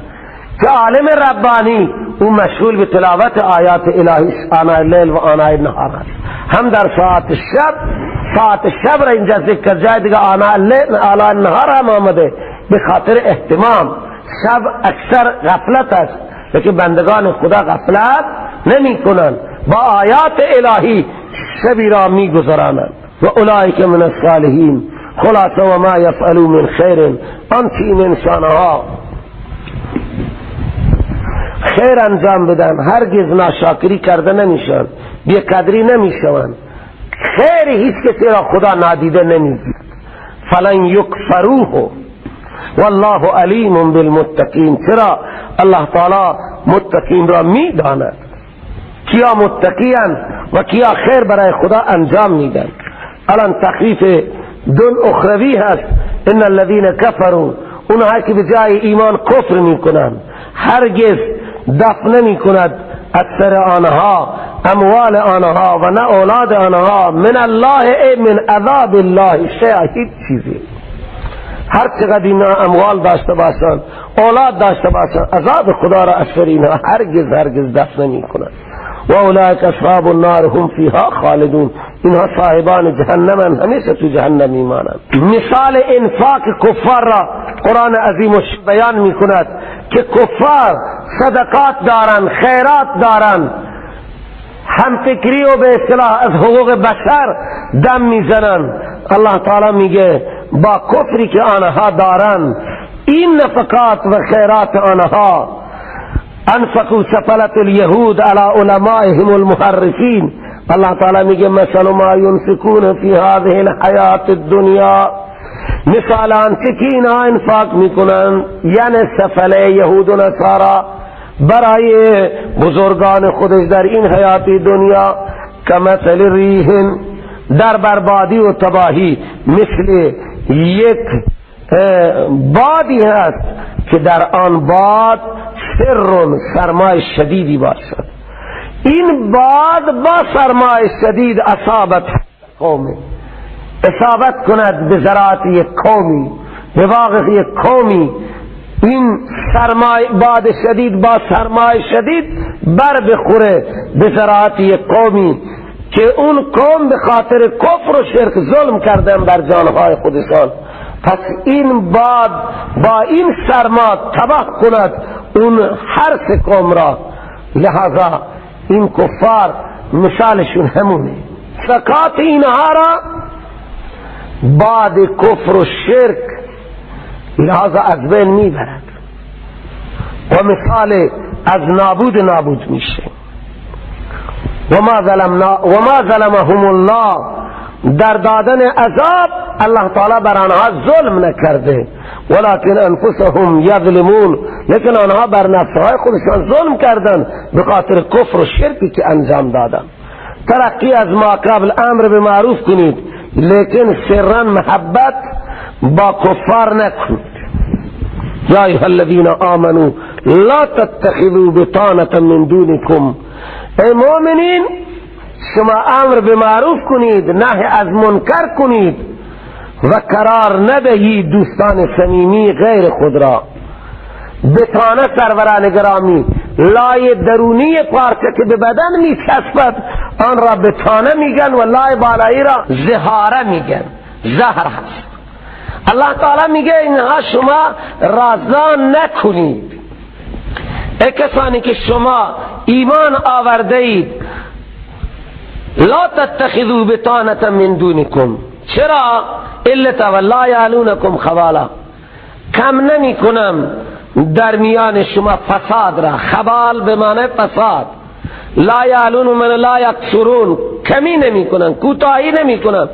که عالم ربانی او مشغول به تلاوت آیات الهی آناء اللیل و آناء النهار است، هم در ساعت شب، ساعت شب را اینجا ذکر، جای دیگه آناء اللیل آناء النهار هم آمده به خاطر اهتمام. شب اکثر غفلت است، لیکن بندگان خدا غفلت نمی کنند، با آیات الهی شبی را می گذرانند. و اولئک من الصالحین. خلاصه و ما یفعلوا من خیر، آنچه این انسانها خیر انجام بدن هرگز ناشاکری کرده نمیشن، بی قدری نمیشوند، خیر هیچ کسی را خدا نادیده نمیگیرد. فلن یکفروه والله علیم بالمتقین. چرا؟ الله تعالی متقین را میداند، کیا متقین و کیا خیر برای خدا انجام میدن. الان تخفیف دون اخروی هست. ان الذين كفروا، اونها که به جای ایمان کفر میکنند، هرگز دفع نمیکند از سر آنها اموال آنها و نه اولاد آنها من الله ای من عذاب الله شیئا، هیچ چیزی. هر چقدر اینا اموال داشته باشند، اولاد داشته باشند، عذاب خدا را از سر اینها هرگز هرگز دفع نمیکند. و اولئک اصحاب النار هم فیها خالدون. اینها صاحبان جهنم، همیشه تو جهنم میمانند. مثال انفاق کفار را قرآن عظیم بیان میکند که کفار صدقات دارند، خیرات دارند، همفکری و به اصطلاح از حقوق بشر دم میزنند. الله تعالی میگه با کفری که آنها دارند، این نفقات و خیرات آنها، انفقوا سفلة اليهود على علمائهم المحرفین. الله تعالی میگه مثل ما ينفقون في هذه الحیات الدنیا، مثال آنچه که اینها انفاق میکنن، یعنی سفله یهود و نصارا برای بزرگان خودش در این حیات دنیا، کمثل ریح، در بربادی و تباهی مثل یک بادی هست که در آن باد سر سرمای شدیدی باشد. این باد با سرمای شدید اصابت قومی، اصابت کند به زراعت یک قومی، به باغ یک قومی. این سرمای باد شدید با سرمای شدید بر بخوره به زراعت یک قومی که اون قوم به خاطر کفر و شرک ظلم کردن بر جانهای خودشان. پس این باد با این سرما تباه کند اون حرث قوم را. لہذا این کفار مثالشون همونه. سکات اینها را باد کفر و شرک لہذا از بین میبرد و مثال از نابود نابود میشه. وما ظلمهم الله، در دادن عذاب الله تعالی بر آنها ظلم نکرده، ولكن انفسهم یظلمون، لیکن آنها بر نفسهای خودشان ظلم کردند به خاطر کفر و شرکی که انجام دادند. ترقی از ما قبل امر به معروف کنید، لیکن سرا محبت با کفار نکنید. یا ایها الذین آمنوا لا تتخذوا بطانة من دونکم، ای مؤمنین شما امر به معروف کنید، نهی از منکر کنید و قرار ندهید دوستان صمیمی غیر خود را. بطانه سروران گرامی، لای درونی پارچه که به بدن میچسبد آن را بطانه میگن و لای بالایی را زهاره میگن، زهر هست. الله تعالی میگه اینها شما رازان نکنید. ای کسانی که شما ایمان آورده اید، لا تتخذوا بطانة من دونکم. چرا؟ علت و لا یعلونکم خبالا، کم نمی کنم در میان شما فساد را. خبال به معنی فساد، لا یعلون من لا یقصرون، کمی نمی کنن، کوتاهی نمی کنن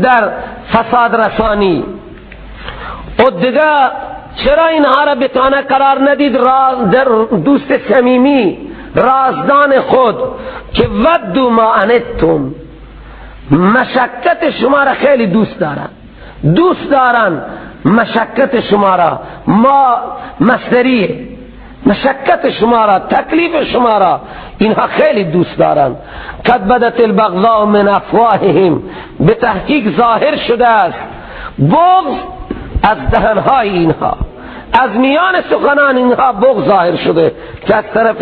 در فساد رسانی. و دیگه چرا اینها را بطانه قرار ندید؟ در دوست صمیمی، رازدان خود، که ودوا ما عنتم، مشقت شما را خیلی دوست دارن، دوست دارن مشقت شما را، ما مصدریه، مشقت شما را، تکلیف شما را اینها خیلی دوست دارن. قد بدت البغضاء من افواههم، به تحقیق ظاهر شده است بغض از دهنهای اینها، از میان سخنان اینها بغض ظاهر شده که از طرف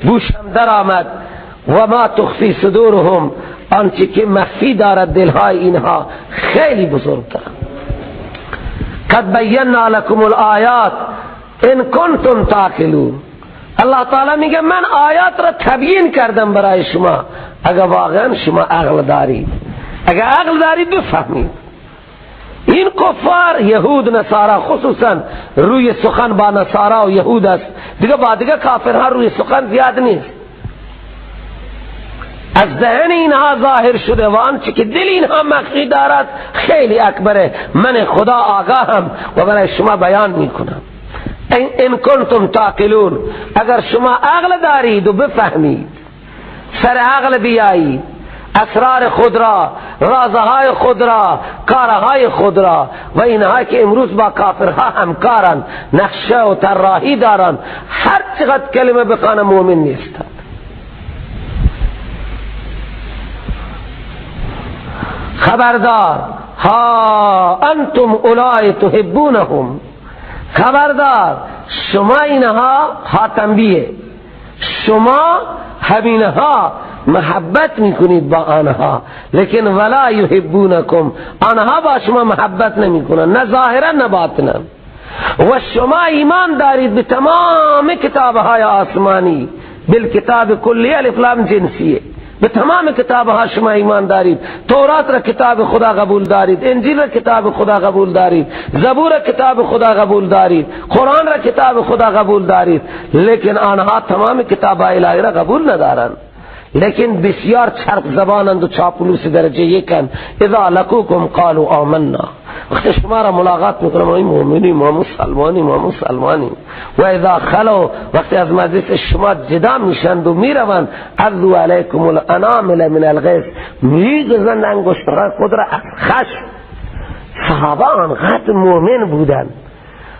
گوشم در آمد. و ما تخفی صدورهم، آنچه که مخفی دارد دلهای اینها خیلی بزرگتر. قد بینا لکم الآیات ان کنتم تعقلون، الله تعالی میگه من آیات را تبیین کردم برای شما، اگر واقعا شما عقل دارید، اگر عقل دارید بفهمید. این کفار یهود نصارا، خصوصا روی سخن با نصارا و یهود است، دیگه با دیگه کافرها روی سخن زیاد نیست. از دهن اینها ظاهر شده و آنچه که دل اینها مخفی دارد خیلی اکبره. من خدا آگاهم و برای شما بیان میکنم. ان کنتم تعقلون، اگر شما عقل دارید و بفهمید، سر عقل بیایید، اسرار خود را، رازهای خود را، کارهای خود را، و اینها که امروز با کافرها همکارن، نقشه و طراحی دارن، هر چقدر کلمه بخوانه مؤمن نیستند. خبردار، ها انتم اولای تحبونهم، خبردار شما اینها، ها تنبیه، شما همینها محبت میکنید با آنها، لیکن ولا یحبونکم، آنها با شما محبت نمیکنن، نه ظاهرا نه باطنا. و شما ایمان دارید به تمام کتابهای آسمانی، بالکتاب کلی الف لام جنسیه، به تمام کتابها شما ایمان دارید. تورات را کتاب خدا قبول دارید، انجیل را کتاب خدا قبول دارید، زبور را کتاب خدا قبول دارید، قرآن را کتاب خدا قبول دارید، لیکن آنها تمام کتابهای الهی را قبول ندارند. لیکن بسیار چرب زبانند و چاپلوس درجه یکند. اذا لقوکم قالوا آمنا، وقتی شما را ملاقات میکنم ما مؤمنیم، ما مسلمانیم، ما مسلمانیم. و اذا خلو، وقتی از مجلس شما جدا میشند و میروند، عضوا علیکم الانامل من الغیظ، میگزند انگشت‌های خود را از خشم. صحابه آنقدر مؤمن بودند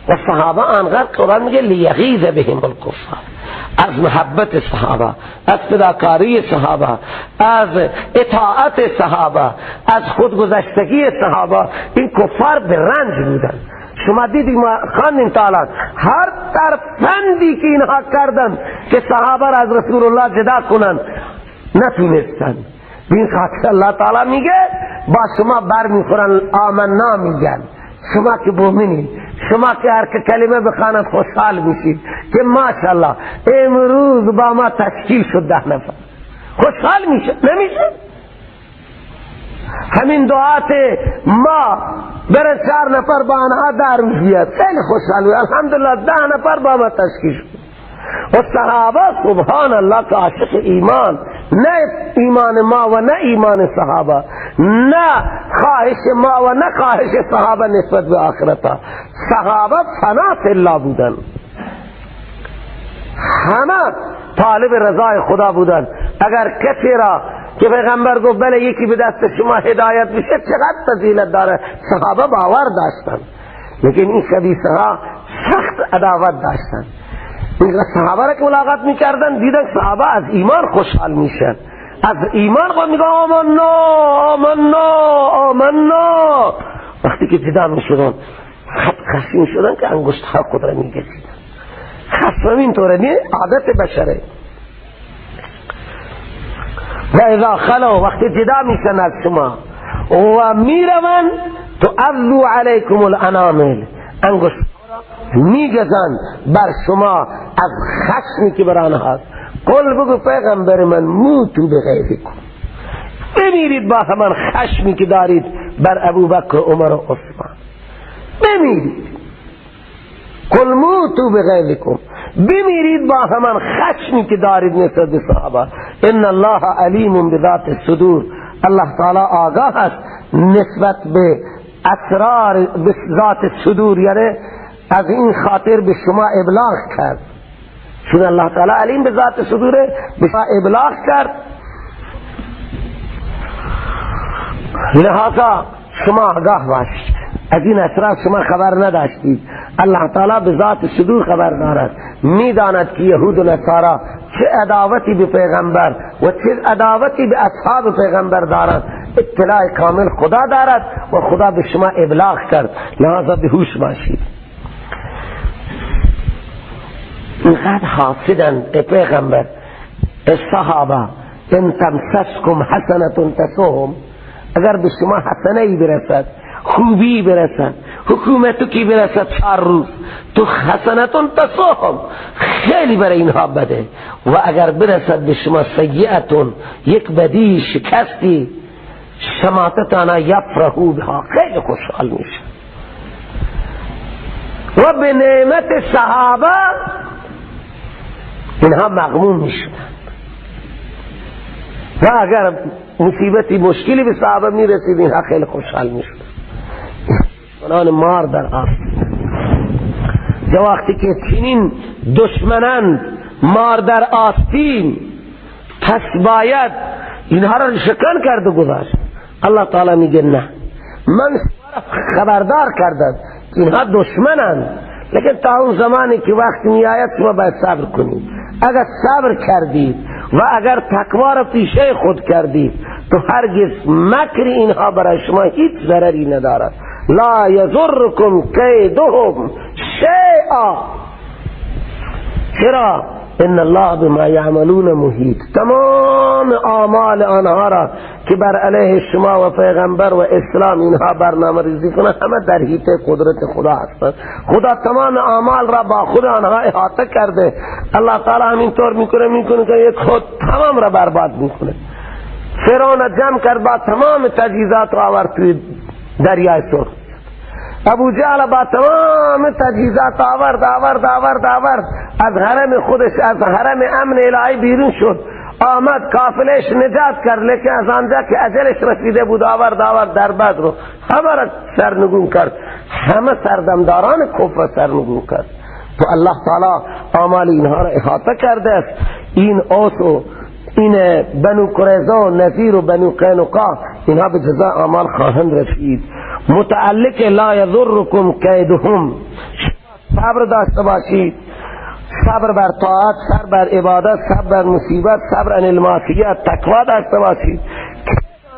و صحابه آنقدر، قرآن میگه لیغیظ بهم الکفار، از محبت صحابه، از فداکاری صحابه، از اطاعت صحابه، از خودگذشتگی صحابه، این کفار به رنج بودن. شما دیدید ما خواندیم تا الان هر ترفندی که اینها کردن که صحابه را از رسول الله جدا کنن نتونستن. به این خاطر الله تعالی میگه با شما بر میخورن، آمنا میگن، شما که مؤمنید، شما که هر که کلمه بخواند خوشحال میشید که ماشاءالله امروز با ما تشکیل شد 10 نفر، خوشحال میشه نمیشه؟ همین دعات ما برای 4 نفر با آنها در بیاد خیلی خوشحال میشه، الحمدلله 10 نفر با ما تشکیل شد. و صحابه سبحان الله که عاشق ایمان، نه ایمان ما و نه ایمان صحابه، نه خواهش ما و نه خواهش صحابه نسبت به آخرت. صحابه فنا فی الله بودن، همه طالب رضای خدا بودن. اگر کسی را که پیغمبر گفت بله یکی به دست شما هدایت میشه چقدر فضیلت داره، صحابه باور داشتن. لیکن این خبیثه ها سخت عداوت داشتن. این صحابه را که ملاقات میکردن دیدن صحابه از ایمان خوشحال میشن، از ایمان خود میگن آمنا آمنا آمنا. وقتی که جدا میشدن خشم شدن که انگشت ها خود را میگزیدن. خشم اینطوره، نه عادت بشره. و اذا خلو، وقتی جدا میشن از شما و میروند، تعضوا علیکم الانامل، انگشت میگزن بر شما از خشمی که بر آنهاست. قل، بگو پیغمبر من، موتو بغیظکم، بمیرید با همان خشمی که دارید بر ابوبکر و عمر و عثمان، بمیرید. قل موتو بغیظکم، بمیرید با همان خشمی که دارید نسبت به صحابه. ان الله علیم بذات الصدور، الله تعالی آگاه است نسبت به اسرار به ذات الصدور، یعنی از این خاطر به شما ابلاغ کرد، چون الله تعالی علیم به ذات صدوره، به شما ابلاغ کرد. لہذا شما آگاه باشید، از این اسرار شما خبر نداشتید. الله تعالی به ذات صدور خبر دارد، میداند که یهود و نصارا چه عداوتی به پیغمبر و چه عداوتی به اصحاب پیغمبر دارند. اطلاع کامل خدا دارد و خدا به شما ابلاغ کرد، لہذا به هوش باشید. اینقدر حاسدن پیغمبر الصحابه، ان تمسسکم حسنة تسوهم، اگر به شما حسنه ای برسد، خوبی برسد، حکومتو کی برسد 4 روز، تو حسنتون تسوهم، خیلی برای اینها بده. و اگر برسد به شما سیئتون، یک بدی شکستی، شماتتانا یفرحو بها، خیلی خوشحال میشه. و به نعمت صحابه اینها مغموم میشدند. و اگر مصیبتی مشکلی به صحابه میرسید اینها خیلی خوشحال میشدند. دشمنان مار در آستین، وقتی که چنین دشمنند مار در آستین، پس باید اینها را شکن کرد و گذاشت. الله تعالی میگه نه، من خبردار کردم که اینها دشمنند، لیکن تا اون زمانی که وقت میآید شما باید صبر کنید. اگر صبر کردید و اگر تقوا را پیشه خود کردید، تو هرگز مکر اینها برای شما هیچ ضرری ندارد. لا یضرکم کیدهم شیئا. چرا؟ ان الله بما یعملون محیط. تمام اعمال آنها را که بر علیه شما و پیغمبر و اسلام اینها برنامه ریزی کنند، همه در حیطه قدرت خدا هستند. خدا تمام اعمال را با خود آنها احاطه کرده. الله تعالی همینطور میکنه که یک خود تمام را برباد میکنه. فرعون جمع کرد با تمام تجهیزات را آورد توی دریای سرخ. ابو جهل با تمام تجهیزات آورد آورد آورد آورد، از حرم خودش، از حرم امن الهی بیرون شد، آمد قافلش نجات کرد، لیکن از آنجا که اجلش رسیده بود آورد آورد در بدر رو همه را سرنگون کرد، همه سردمداران کفر سرنگون کرد. تو الله تعالی اعمال اینها را احاطه کرده است. این اوس و این بنو قریظه و نذیر و بنو قینقاع اینها به جزاء اعمال خواهند رسید. متعلق لا یضرکم کیدهم، صبر داشته باشید، صبر بر طاعت، صبر بر عبادت، صبر بر مصیبت، صبر عن المعصیت، تقوا داشته باشید که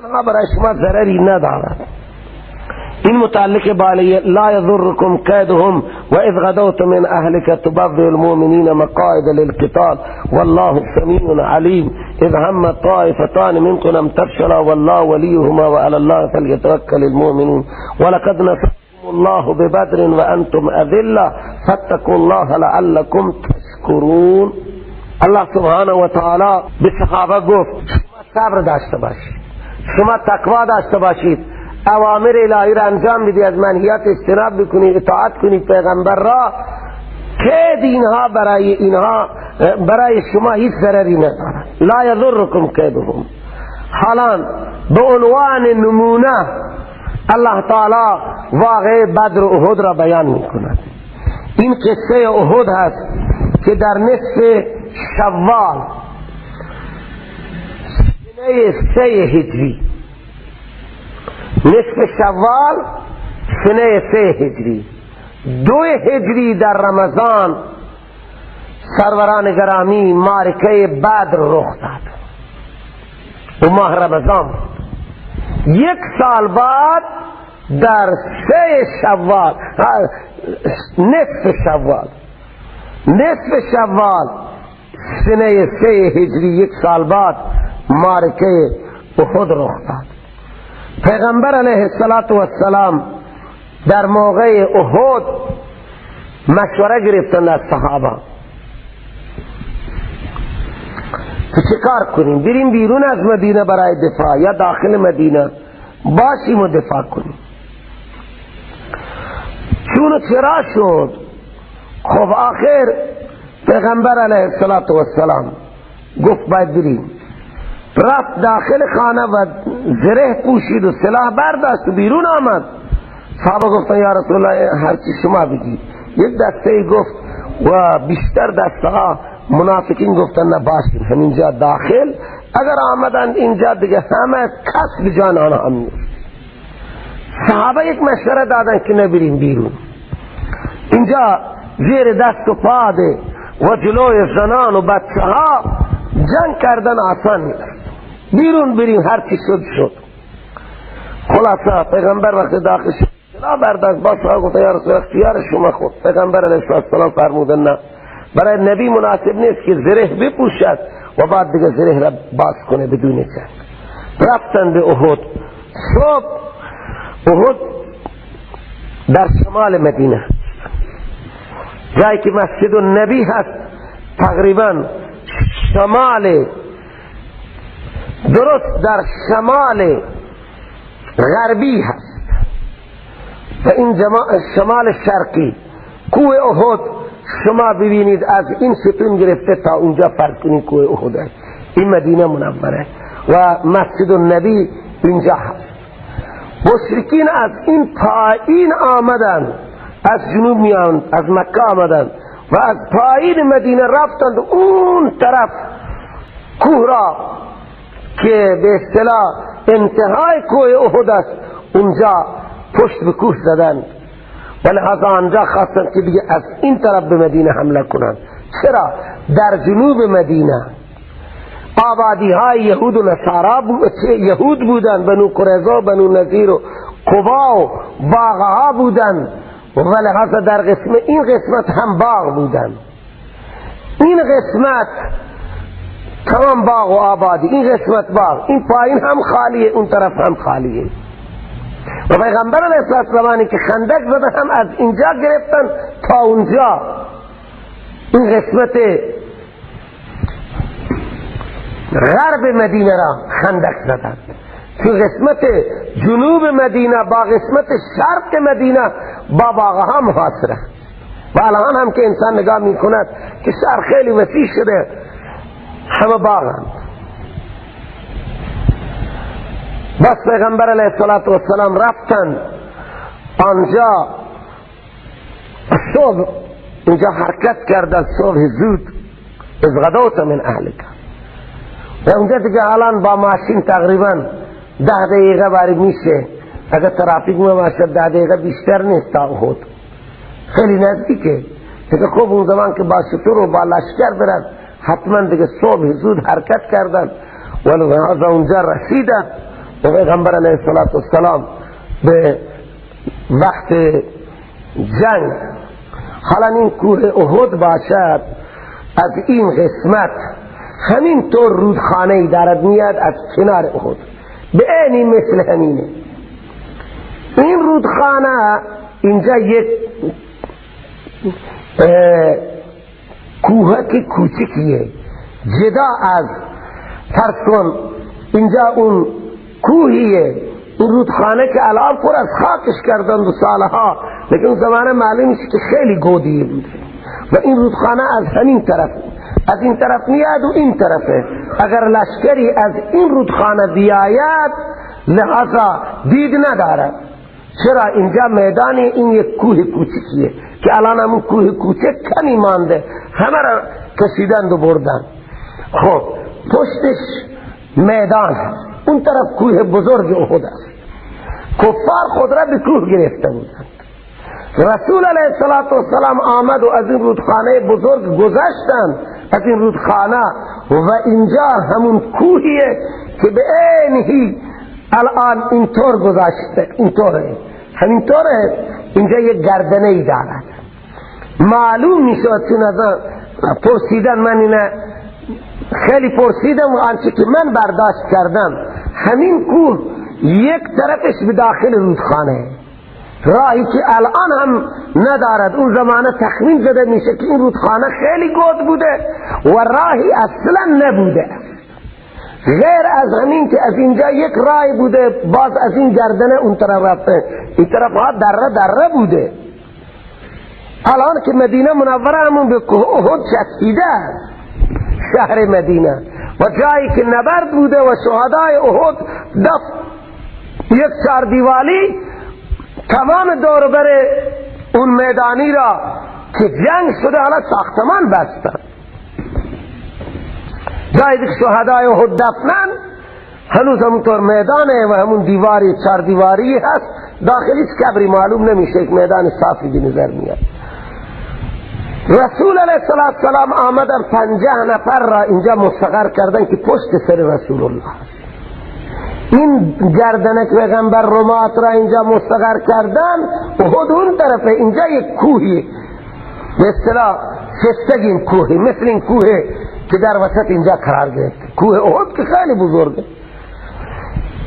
آنها برای شما ضرری ندارد. این متعلق با لا یضرکم کیدهم و اذ غدوت من اهلک تبوئ المؤمنین مقاعد للقتال والله سمیع علیم اذ هم طائفتان منکم ان تفشلا والله ولیهما وعلى الله فلیتوکل المؤمنون ولقد نصرکم الله ببدر وانتم اذلة فاتقوا الله لعلکم تشکرون. الله سبحانه و تعالی به صحابه گفت شما صبر داشته باشید، شما تقوا داشته باشید، اوامر الهی را انجام بدید، از منهیات اجتناب بکنید، اطاعت کنید پیغمبر را، که اینها برای اینها برای شما هیچ ضرری ندارد. لا یضرکم کیدهم. حالا به عنوان نمونه الله تعالی واقعه بدر و احد را بیان میکند. این قصه احد هست که در نصف شوال سنه 3 هجری، نصف شوال سنه 3 هجری، 2 هجری در رمضان سروران گرامی معرکه بدر رخ داد و ماه رمضان. یک سال بعد در 3 شوال، نصف شوال، نصف شوال سنه 3 هجری، یک سال بعد معرکه احد رخ داد. پیغمبر علیه السلام در موقع احد مشوره گرفتن از صحابه که چه کار کنیم، بریم بیرون از مدینه برای دفاع یا داخل مدینه باشیم و دفاع کنیم. چون چرا شد؟ خب آخر پیغمبر علیه السلام گفت باید بریم. رفت داخل خانه و زره پوشید و سلاح برداشت و بیرون آمد. صحابه گفتن یا رسول الله هرچی شما بگید. یک دسته گفت و بیشتر دسته ها منافقین گفتن نه باشیم همینجا داخل، اگر آمدند اینجا دیگه همه کس به جان آنها هم نیست. صحابه یک مشوره دادن که نبریم بیرون، اینجا زیر دست و پاده و جلوی زنان و بچه ها جنگ کردن آسان نیست، بیرون بریم هر چی شد شد. خلاصه پیغمبر وقت داخل شد برداشت با صحابه گفت یا رسول اختیار شما خود. پیغمبر علیه السلام فرمودن نه، برای نبی مناسب نیست که زره بپوشد و بعد دیگه زره را باز کنه بدون جنگ. رفتن به احد. صبح احد در شمال مدینه، جایی که مسجد النبی هست، تقریبا شمال، درست در شمال غربی هست و این شمال شرقی کوه احد شما ببینید از این ستون گرفته تا اونجا فرض کنید کوه احد است. این مدینه منوره و مسجد النبی اینجا هست. مشرکین از این پایین آمدن، از جنوب میان، از مکه آمدن و از پایین مدینه رفتند اون طرف کوه را که به اصطلاح انتهای کوه احد است، اونجا پشت به کوه زدند و لحاظا آنجا خواستند که دیگه از این طرف به مدینه حمله کنند. چرا؟ در جنوب مدینه آبادی های یهود و نصارا یهود بودند، بنو قریظه، بنو نضیر و قبا و باغها بودند و لحاظا در قسم این قسمت هم باغ بودند. این قسمت تمام باغ و آبادی، این قسمت باغ، این پایین هم خالیه، اون طرف هم خالیه. و پیغمبر علیه السلام که خندق زده هم از اینجا گرفتن تا اونجا، این قسمت غرب مدینه را خندق زدن. تو قسمت جنوب مدینه با قسمت شرق مدینه با باغها محاصره. و الان هم که انسان نگاه میکند که شهر خیلی وسیع شده، همه باغند. بس پیغمبر علیه السلام رفتن آنجا، صبح اینجا حرکت کردن، صبح زود، از غدوت من اهلک. و اونجا دیگه الان با ماشین تقریبا 10 دقیقه باری میشه، اگر ترافیک نباشه 10 دقیقه بیشتر نیست تا احد، خیلی نزدیکه دیگه. خب اون زمان که با شتر و با لشکر برن حتما دیگه صبح زود حرکت کردن و لذا اونجا رسیدن. و پیغمبر علیه السلام به وقت جنگ، حالا این کوه احد باشد، از این قسمت همینطور رودخانه ای دارد میاد از کنار احد، به عینی مثل همینه. این رودخانه اینجا یک کوهک کوچکیه، جدا از فرض کن اینجا اون کوهیه، این رودخانه که الان پر از خاکش کردن دو سالها، لیکن اون زمانه معلوم میشه که خیلی گودیه بوده. و این رودخانه از همین طرف، از این طرف میاد و این طرفه. اگر لشکری از این رودخانه بیاید لحظه دید نداره، چرا اینجا میدانی این یک کوه کوچکیه که الان همون کوه کوچک کمی مانده، همه را کشیدند و بردن. خب پشتش میدان هست، اون طرف کوه بزرگ احد است. کفار خود را به کوه گرفته بودند. رسول علیه السلام آمد و از این رودخانه بزرگ گذشتند، از این رودخانه، و اینجا همون کوهیه که به عینهی الان اینطور گذشته، اینطوره، همینطوره. اینجا یک گردنه ای دارد، معلوم میشد چون از پرسیدن من اینه خیلی پرسیدم و آنچه که من برداشت کردم، همین کوه یک طرفش به داخل رودخانه، راهی که الان هم ندارد. اون زمانه تخمین زده میشه که این رودخانه خیلی گود بوده و راهی اصلا نبوده، غیر از همین که از اینجا یک راه بوده، باز از این گردنه اون طرف رفته، این طرف ها دره دره بوده. الان که مدینه منوره همون به کوه احد چسبیده است، شهر مدینه، و جایی که نبرد بوده و شهدای احد دفن، یک چهار دیوالی تمام دور بر اون میدانی را که جنگ شده حالا ساختمان بستن. جایی که شهدای احد دفنن هنوز همونطور میدانه و همون دیواری چهار دیواری هست، داخلیش کبری معلوم نمیشه، یک میدان صافی به نظر میاد. رسول علیه السلام آمدن 50 نفر را اینجا مستقر کردن که پشت سر رسول الله است. این گردنک پیغمبر رمات را اینجا مستقر کردن. احد اون طرفه، اینجا یک کوهی به اصطلاح شستگین کوهی، مثل این کوه که در وسط اینجا قرار گرفت، کوه احد که خیلی بزرگه.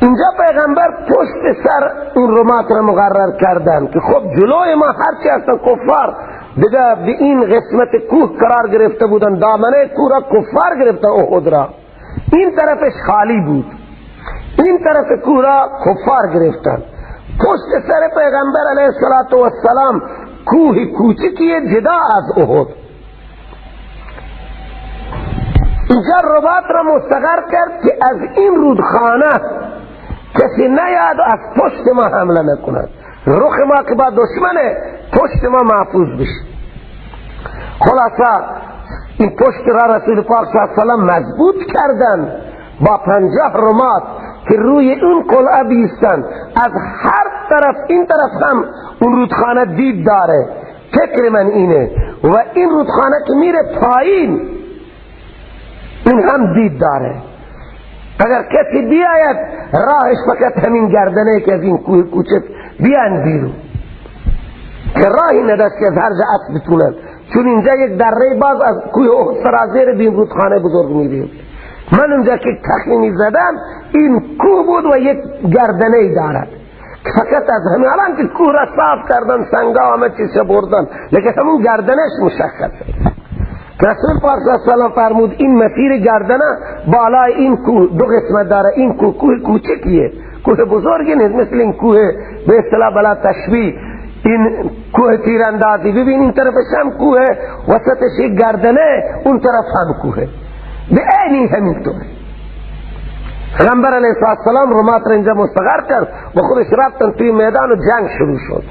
اینجا پیغمبر پشت سر این رمات را مقرر کردن که خب جلوی ما هرچی هستن کفار دیگه به این قسمت کوه قرار گرفته بودن، دامنه کوه را کفار گرفته احد را، این طرفش خالی بود، این طرف کوه را کفار گرفتن. پشت سر پیغمبر علیه السلام کوه کوچکی جدا از احد، اینجا رباط را مستقر کرد که از این رودخانه کسی نیاد و از پشت ما حمله نکند، رخ ما که با دشمنه پشت ما محفوظ بشه. خلاصه این پشت را رسول پاک صلی الله علیه و سلم مضبوط کردن با 50 رمات که روی اون قلعه بیستن. از هر طرف این طرف هم اون رودخانه دید داره، فکر من اینه، و این رودخانه که میره پایین این هم دید داره. اگر کسی بیاید راهش فقط همین گردنه که از این کوه کوچک بیان بیرون، که راهی نداشت که از هر جا اسب بتونن، چون اینجا یک دره باز از کوه احد سرازیر به این رودخانه بزرگ میریم. من اونجا که تخمینی زدم این کوه بود و یک گردنه ای دارد، فقط از همین الان که کوه را صاف کردن، سنگا همه چیز بردن، لیکن همون گردنش مشخصه. رسول پاک صلی الله علیه و سلم فرمود این مسیر گردنه بالای این کوه دو قسمت داره، این کوه کوه کوچکیه، کوه بزرگی نیست، مثل این کوه به اصطلاح بلا تشبیه این کوه تیراندازی، ببین این طرفش هم کوه، وسطش یک گردنه، اون طرف هم کوه، به عینی همینطوره. پیغمبر علیه السلام رمات را اینجا مستقر کرد و خودش رفتن توی میدان و جنگ شروع شد.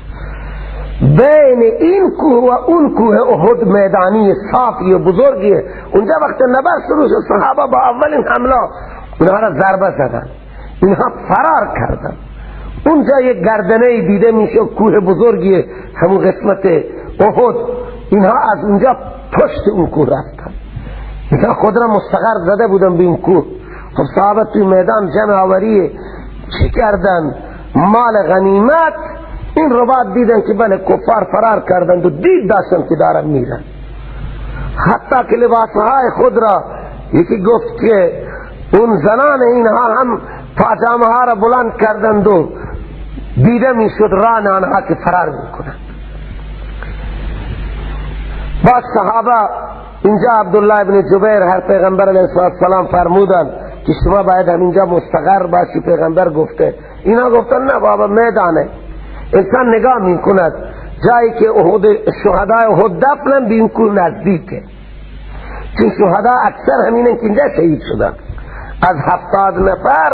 بین این کوه و اون کوه احد میدانی صافی و بزرگیه. اونجا وقت نبرد شروع شد، صحابه با اولین حمله اونها را ضربه زدن، اینها فرار کردن. اونجا یک گردنه دیده میشه، کوه بزرگیه همون قسمت احد، اینها از اونجا پشت اون کوه رفتن، اینها خود را مستقر زده بودن به این کوه. خب صحابه توی میدان جمع آوری چی کردن؟ مال غنیمت. این رباط دیدن که بله کفار فرار کردند و دید داشتن که دارن میرن، حتی که لباسهای خود را یکی گفت که اون زنان اینها هم پاجامه ها را بلند کردند و دیده میشد ران آنها که فرار میکنند. بعد صحابه اینجا عبدالله ابن جبیر هر پیغمبر علیه السلام فرمودند که شما باید همینجا مستقر باشی، پیغمبر گفته. اینا گفتن نه بابا میدانه، انسان نگاه میکند جایی که شهدای احد دفنن به این کوه نزدیکه، چون شهدا اکثر همینن که اینجا شهید شدن. از 70 نفر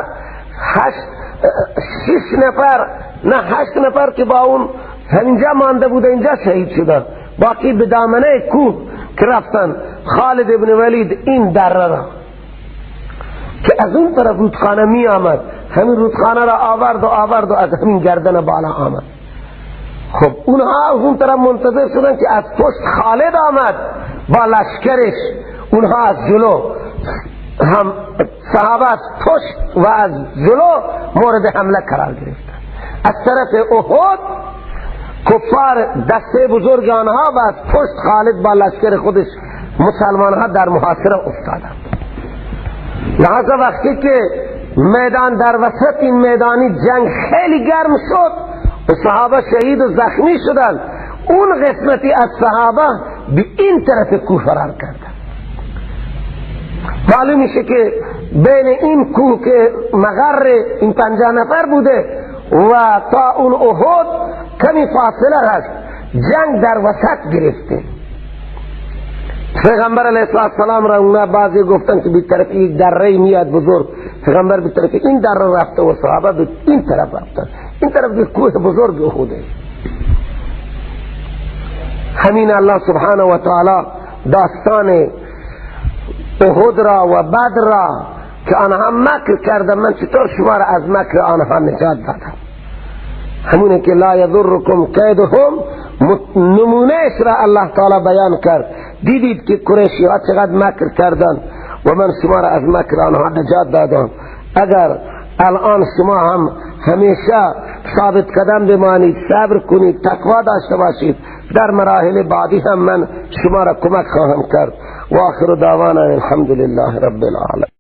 6 نفر نه 8 نفر که با اون همینجا مانده بوده اینجا شهید شدن، باقی به دامنه کوه که رفتن. خالد ابن ولید این دره را که از اون طرف رودخانه می آمد، همین رودخانه را آورد و آورد و از همین گردن بالا آمد. خب اونها از اون طرف منتظر شدن که از پشت خالد آمد با لشکرش، اونها از جلو هم صحابه از پشت و از جلو مورد حمله قرار گرفتن. از طرف احد کفار دسته بزرگ آنها و از پشت خالد با لشکر خودش مسلمان ها در محاصره افتادند. لحظه وقتی که میدان در وسط این میدانی جنگ خیلی گرم شد و صحابه شهید و زخمی شدند، اون قسمتی از صحابه به این طرف کوه فرار کردند. معلوم میشه که بین این کوه که مغر این 50 نفر بوده و تا اون احد کمی فاصله هست، جنگ در وسط گرفته. پیغمبر علیه السلام را اونا بعضی گفتن که به طرف یک دره میاد بزرگ، پیغمبر به طرف این دره رفته و صحابه به این طرف رفتن، این طرف به کوه بزرگ احده. همین الله سبحانه و تعالی داستان احد را و بدر را که آنها مکر کردن، من چطور شما را از مکر آنها نجات دادم، همونه که لا یضرکم کیدهم، نمونهش را الله تعالی بیان کرد. دیدید که قریشی ها چقدر مکر کردن و من شما را از مکر آنها نجات دادم. اگر الان شما هم همیشه ثابت قدم بمانید، صبر کنید، تقوا داشته باشید، در مراحل بعدی هم من شما را کمک خواهم کرد. و آخر دعوانا الحمد لله رب العالمین.